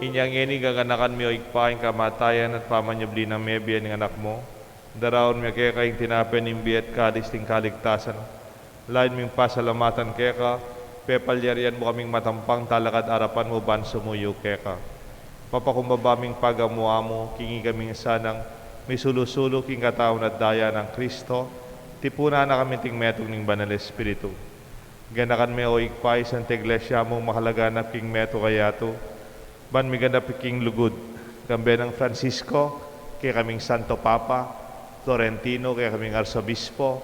Inya ngeni, gaganakan mi, o Ibpa, ing kamatayan at pamanyubli nang mebie ning Anak mu. Daraun mi keka ing tinape ning bie at kalis ning kaligtasan. Lalu ming pasalamatan keka, pepalyarian mu kaming matampang talakad king arapan mu ban sumuyu keka. Papakumbaba ming pagamu-amu, king ikami sanang misulu-sulu king katawan at daya nang Kristo, tipunan na kami king metung ning Banal Espiritu. Ganakan me, o Ibpa, ing Santa Iglesia mung makalaganap king metung a yatu, ban miganap king lugud, kambe nang Francisco, kekaming Santo Papa, Florentino, kekaming Arsobispo,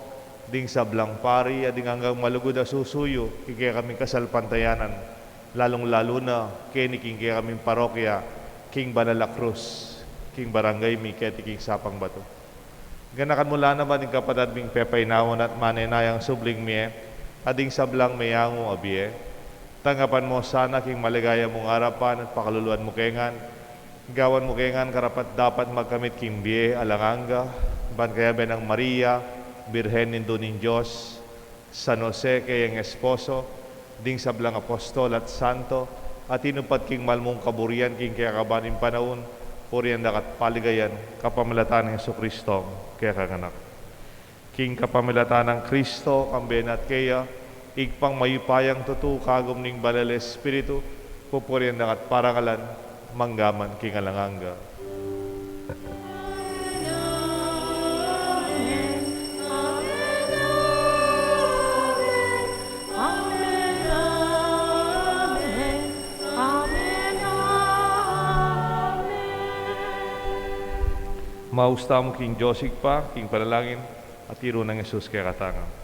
ding sablang pari, at ding anggang malugud a susuyu king kekaming kasalpantayanan, lalung-lalu na keni king kekaming parokya, king Banal a Krus, king barangay mi keti king Sapang Bato. Ganakan mu la naman ding kapatad ming pepainawa na at manenayang subling mie, at ding sablang meyangu a bie. Tanggapan mu sana king maligaya mung arapan at pakaluluan mu ke ngan. Gawan mu ke ngan karapat-dapat magkamit king bie alang angga, ban kayabe nang Maria, Birhen Indu ning Dios, San Jose, keyang esposo, ding sablang apostol at santo, a tinupad king mal mung kaburian king kekaban ning panaun, purian da ka at paligayan, kapamilatan nang Jesucristo, kekang Anak. King kapamilatan nang Kristo, kambe na at keya, Ibpang mayupayang tutu, kagum ning Banal Espiritu, pupurian da ka at parangalan, mangga man king alang angga. Maus tamu king Dios Ibpa, king panalangin, at tiru nang Jesus kekatang.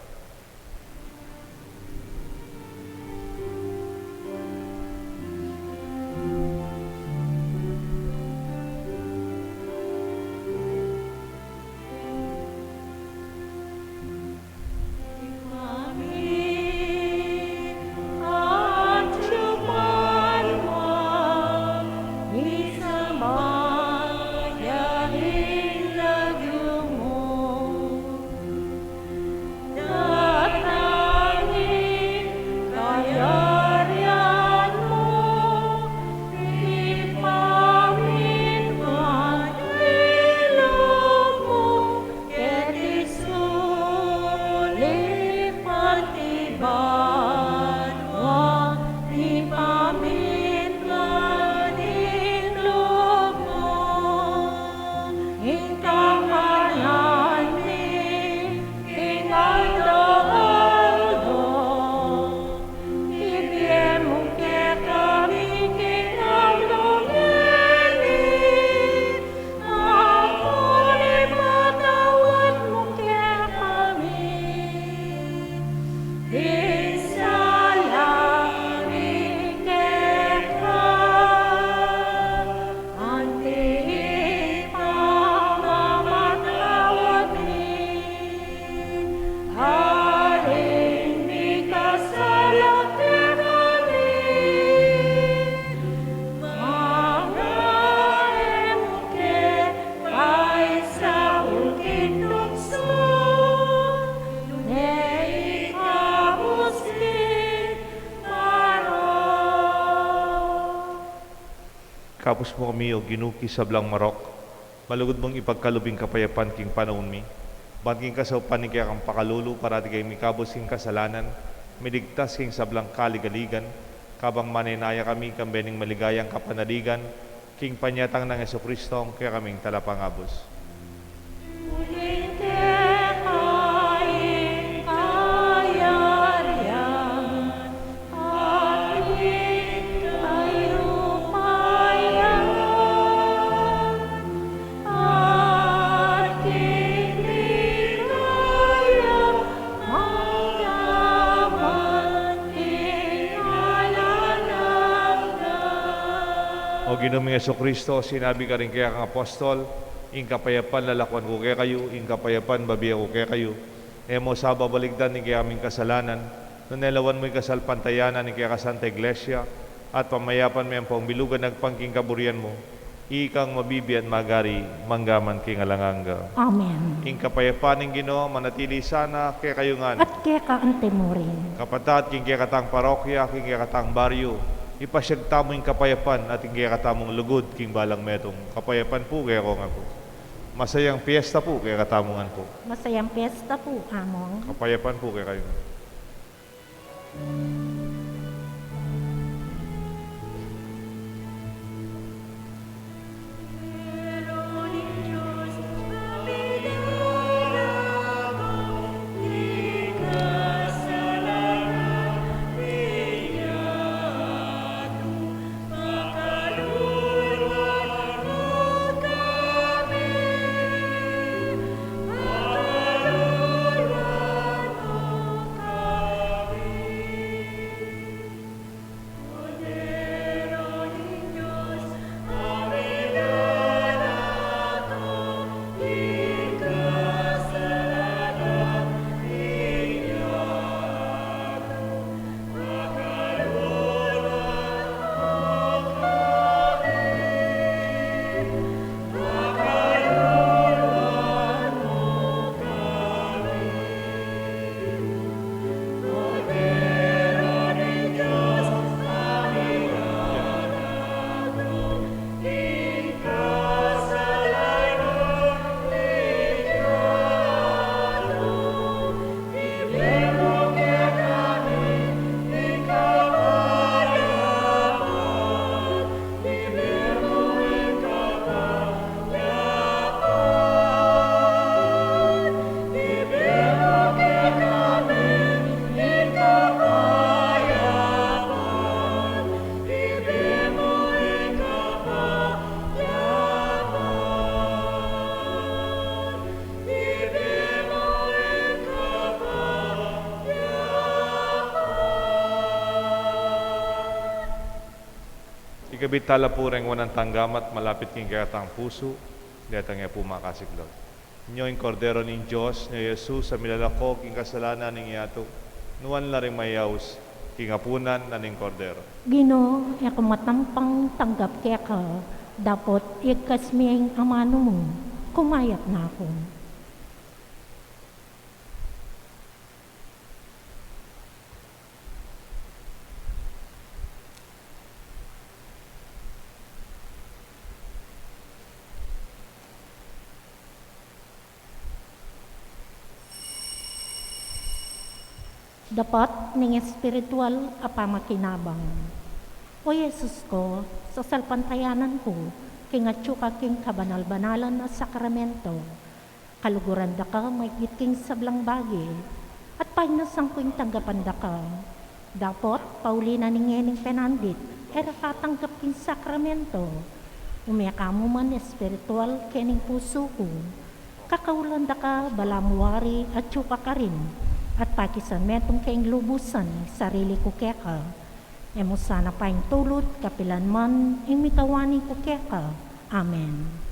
Pus mu kami, o Ginu, king sablang marok, malugud mung ipagkalub ing kapayapan king panaun mi. Ban king kasaupan ning kekang pakalulu, parati keng mikabus king kasalanan, miligtas king sablang kaligaligan, kabang manenaya kami kambe ning maligayang kapanaligan, king panyatang nang Jesucristo, ing kekaming Talapangabus. Uling keka ing kayarian, at ing kayupayan, at ing ligaya, manggaman king alang angga. O Ginu ming Jesucristo, sinabi mu karing kekang apostol, ing kapayapan lalakuan ku kekayu, ing kapayapan bibie ku kekayu. E mu sa babalikdan ing kekaming kasalanan, nune lawan mu ing kasalpantayanan ning kekang Santa Iglesia, at pamayapan me ampong bilugan agpang king kaburian mu, ikang mabibie at magari manggaman king alang angga. Amen. Ing kapayapan ning Ginu manatili sana kekayu ngan. At keka anti mu rin. Kapatad, king kekatang parokya, king kekatang baryu, ipasyag tamu ing kapayapan at ing kekatamung lugud king balang metung. Kapayapan pu kekayu ngan pu. Masayang piyesta pu kekatamu ngan pu. Masayang piyesta pu, Among. Kapayapan pu kekayu ngan. Ikabit tala pu reng wanan tang gamat malapit king kekatang pusu, detang ya pu makasiklaud. Nyo ing Kordero ning Dios, nyo i Jesus, a milalako king kasalanan ning yatu. Nuan la ring mayaus king apunan na ning Kordero. Ginu, e ku matampang tanggap keka, dapot igkas me ing amanu mu, kumayap na ku. Dapat ning espiritual a pamakinabang. O Jesus ku, sasalpantayanan ku king atyu ka king kabanal-banalan a sakramento. Kaluguran da ka maigit king sablang bage, at painasan ku ing tanggapan da ka. Dapot, pauli na ning ngening penandit, e ra ka tanggap king sakramento. Ume ka mu man espiritual kening pusu ku. Kakaulan da ka balamu wari atyu ka karin, at pakisan metung keng lubusan ing sarili ku keka. E mu sana paintulut kapilan man ing mitawani ku keka. Amen.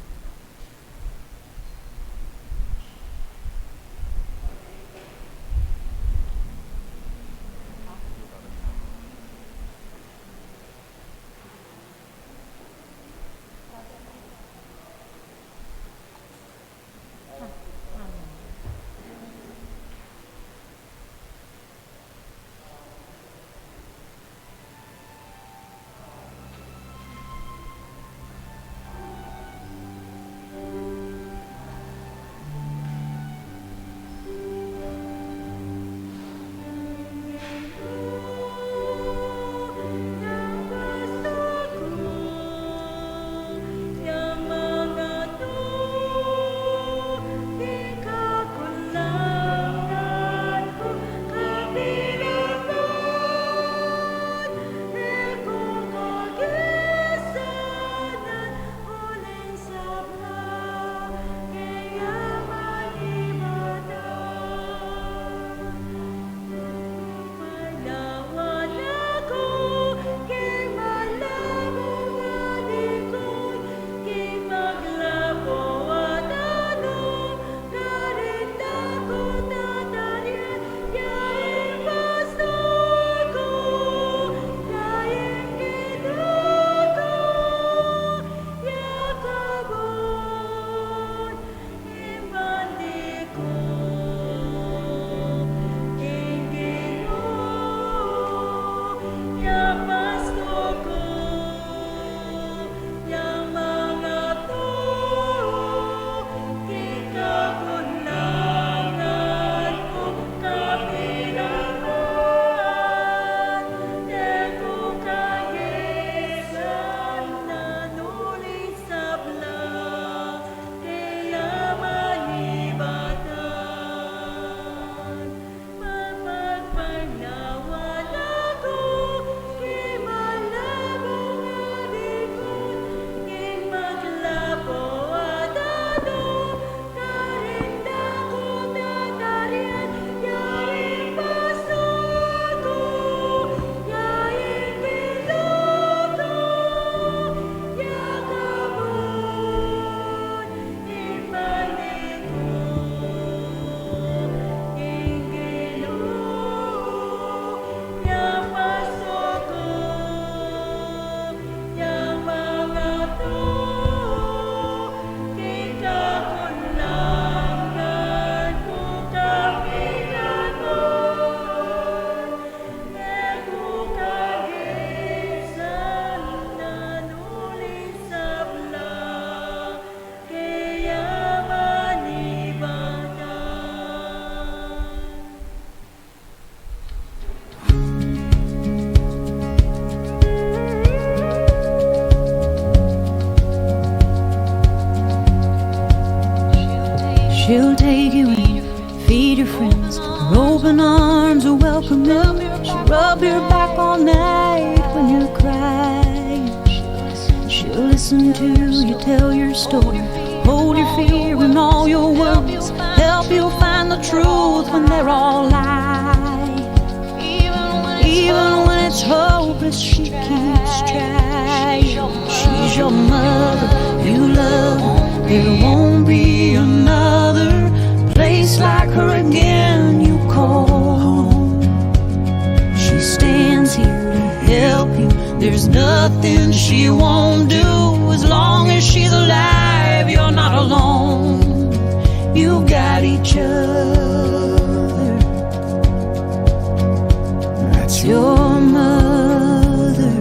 Take you in, feed your friends. Her open arms will welcome you. She'll rub your back all night when you're crying. She'll listen to you tell your story. Hold your fear and all your worries. Help you find the truth when they're all lies. Even when it's hopeless, she keeps trying. She's your mother, you love her. There won't be another place like her again you call home. She stands here to help you. There's nothing she won't do. As long as she's alive, you're not alone. You've got each other. That's your mother.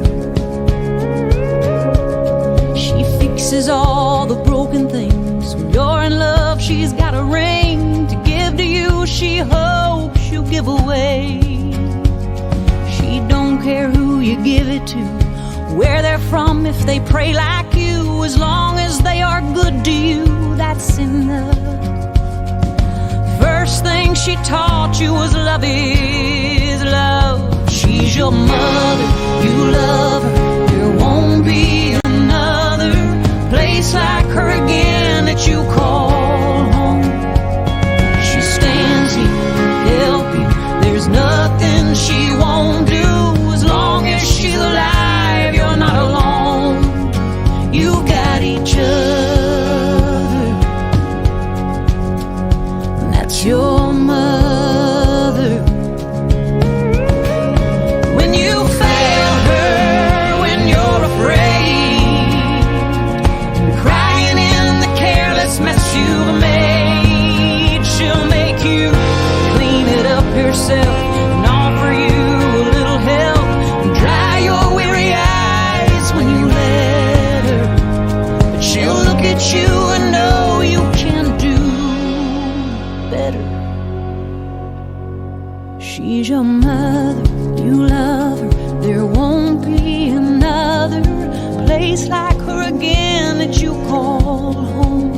She fixes all the broken things. When you're in love, she's got a ring to give to you. She hopes you give away. She don't care who you give it to, where they're from, if they pray like you. As long as they are good to you, that's enough. First thing she taught you was love is love. She's your mother, you love her. There won't be another place like her again that you call home. She stands here to help you. There's nothing she won't do. As long as she's alive, you're not alone. You've got each other. That's your mother. When you fail her, when you're afraid, crying in the careless mess you've made, she'll make you clean it up yourself and offer you a little help and dry your weary eyes when you let her. But she'll look at you and know you can do better. She's your mother, you love her. There won't be another place like her again that you call home.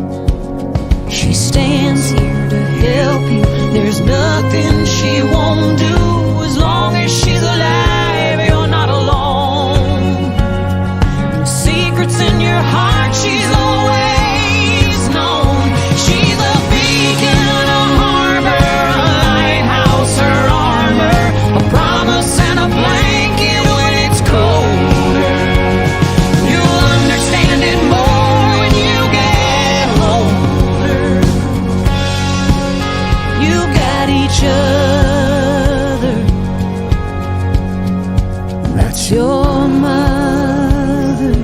She stands here to help you. There's nothing she won't do. As long as she's alive, you're not alone. The secrets in your heart, she's always known. She's a beacon, a harbor, a lighthouse, her armor, a promise and a blanket when it's colder. You'll understand it more when you get older. You got each other. That's your mother.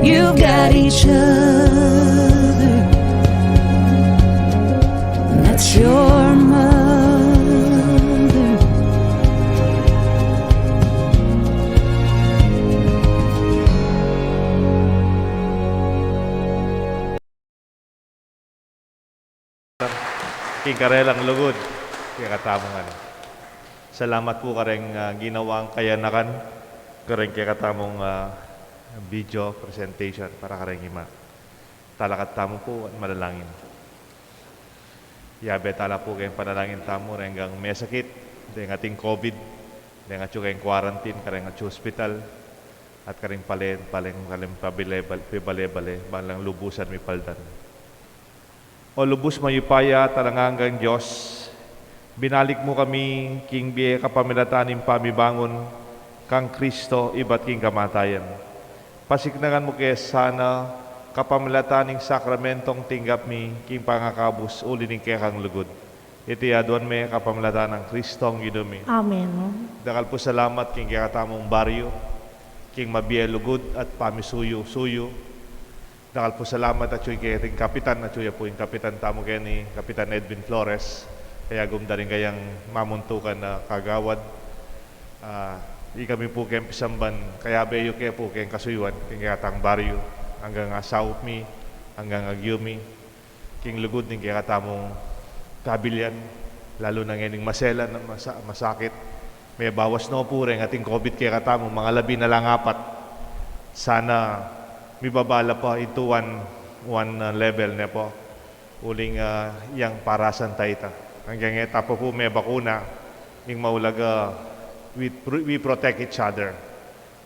You've got each other. That's your mother. King karelang lugud, kekatamung ano. Salamat pu kareng, ah, ginawang kayanakan, kareng kekatamung, ah, video presentation para kareng ima. Talakad tamu pu at manalangin. Yabe tala pu keng panalangin tamu, reng anggang mesakit, deng ating COVID, deng atyu keng quarantine, kareng atyu hospital, at kareng palen, palen, kareng pabale-, pibale-bale, bang lang lubusan mipaldan. O lubus mayupaya at alang anggang Dios, binalik mu kami king bie kapamilatan ning pamibangun kang Kristo ibat king kamatayan. Pasiknangan mu ke sana kapamilatan ning sakramentong tinggap mi king pangakabus uli ning kekang lugud. Iti aduan mi kapamilatan nang Kristong Ginu mi. Amen. Dakal pu salamat king kekatamung baryu, king mabie lugud at pamisuyu-suyu. Dakal pu salamat atyu ing kapitan, atyu ya pu ing kapitan tamu keni, Kapitan Edwin Flores, kayagum da ring kayang mamuntukan a kagawad. Ah, ikami pu keng pisamban, kayabe yu ke pu keng kasuyuan, keng kekatang baryu, anggang asawp mi, anggang agyu mi, king lugud ning kekatamung kabilian, lalu na ngening maselan, masa-, masakit. Mebawas no pu reng ating COVID kekatamu, mangalabi na lang apat. Sana mibaba la pa into one, one, uh, level ne pu. Uling, ah, yang parasan ta ita. Anggang e ta pa pu mebakuna, ing maulaga, we, we protect each other.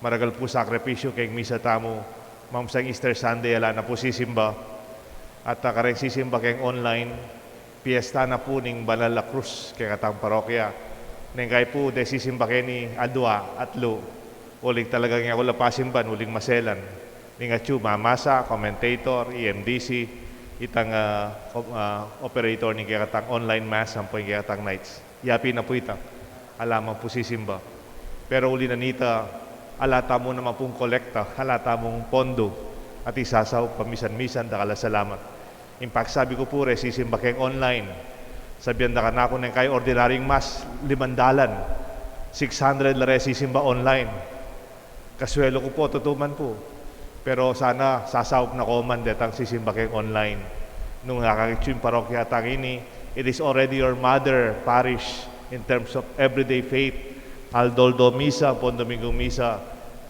Maragal pu sakripisyu keng misa tamu, mamsang Easter Sunday, ala na pu sisimba. At, ah, kareng sisimba keng online, piesta na pu ning Banal a Krus kekatang parokya. Neng kai pu de sisimba keni adua, atlu. Uling talagang e ku la pasimban, uling maselan. Ning atyu, mamasa, commentator, E M D C, itang, ah, com-, ah, operator ning kekatang online mass, ampo ing kekatang nights. Yapin na pu ita. Ala man pu sisimba. Pero uli na nita, ala tamu naman pung kolekta, ala tamung pondo, at isasaup pamisan-misan, dakal a salamat. Ing pagsabi ku pu re, sisimba keng online. Sabian da kanaku neng kai ordinaryung mass, limandalan. Six hundred la re sisimba online. Kasuelo ku pu, tutu man pu. Pero sana sasaup na ko man detang sisimba keng online. Nung akakit yu ing parokya tang ini, it is already your mother parish in terms of everyday faith. Aldo-aldo misa, pon Domingo misa.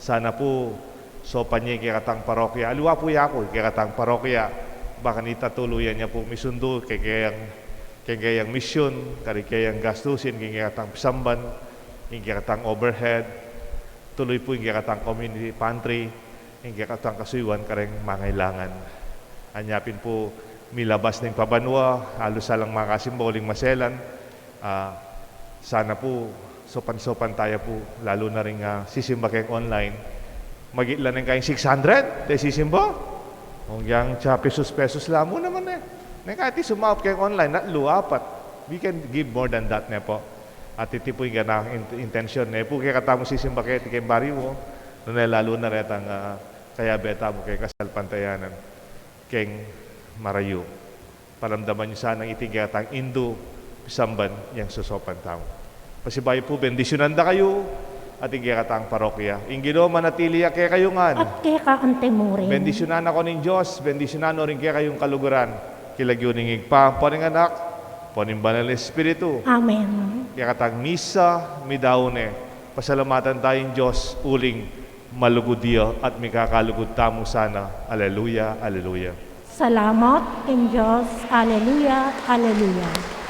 Sana pu, saupan ye ing kekatang parokya. Aliwa pu yaku, ing kekatang parokya. Bang kanita tuluyan ya pu misundu, keng keyang, keng keyang misyun, karing keyang gastusin, keng kekatang pisamban, ing kekatang overhead. Tuluy pu ing kekatang community pantry, ing kekatang kasuyuan kareng mangailangan. Anya pin pu milabas ning pabanua, alus sa lang makasimba uling maselan. Ah, sana pu, saupan-saupan taya pu, lalu na ring, ah, sisimba keng online. Magit la neng kai six hundred de sisimba. Kung yang tsa pesos-pesos la mu naman e. Neng kai ti sumaup keng online, atlu, apat. We can give more than that, ne pu. At iti pu ing kekatang in-, intensyon, ne pu kekatamu sisimba keti keng baryu, nune lalu na retang, ah, kayabe tamu keng kasalpantayanan, keng marayu. Paramdaman yu sana ing iti ing kekatang indu, pisamban, yang sasaupan tamu. Pasibayu pu, bendisyunan da kayu, at ing kekatang parokya. Ing Ginu manatili ya kekayu ngan. At keka anti mu rin. Bendisyunan na kayu ning Dios, bendisyunan no ring kekayung kaluguran. King lagyu ning Ibpa, ampo ning Anak, ampo ning Banal a Espiritu. Amen. Kekatang misa, midaun ne. Pasalamatan taya ing Dios, uling malugud ya at mikakalugud tamu sana. Aleluya, aleluya. Salamat king Dios. Aleluya, aleluya.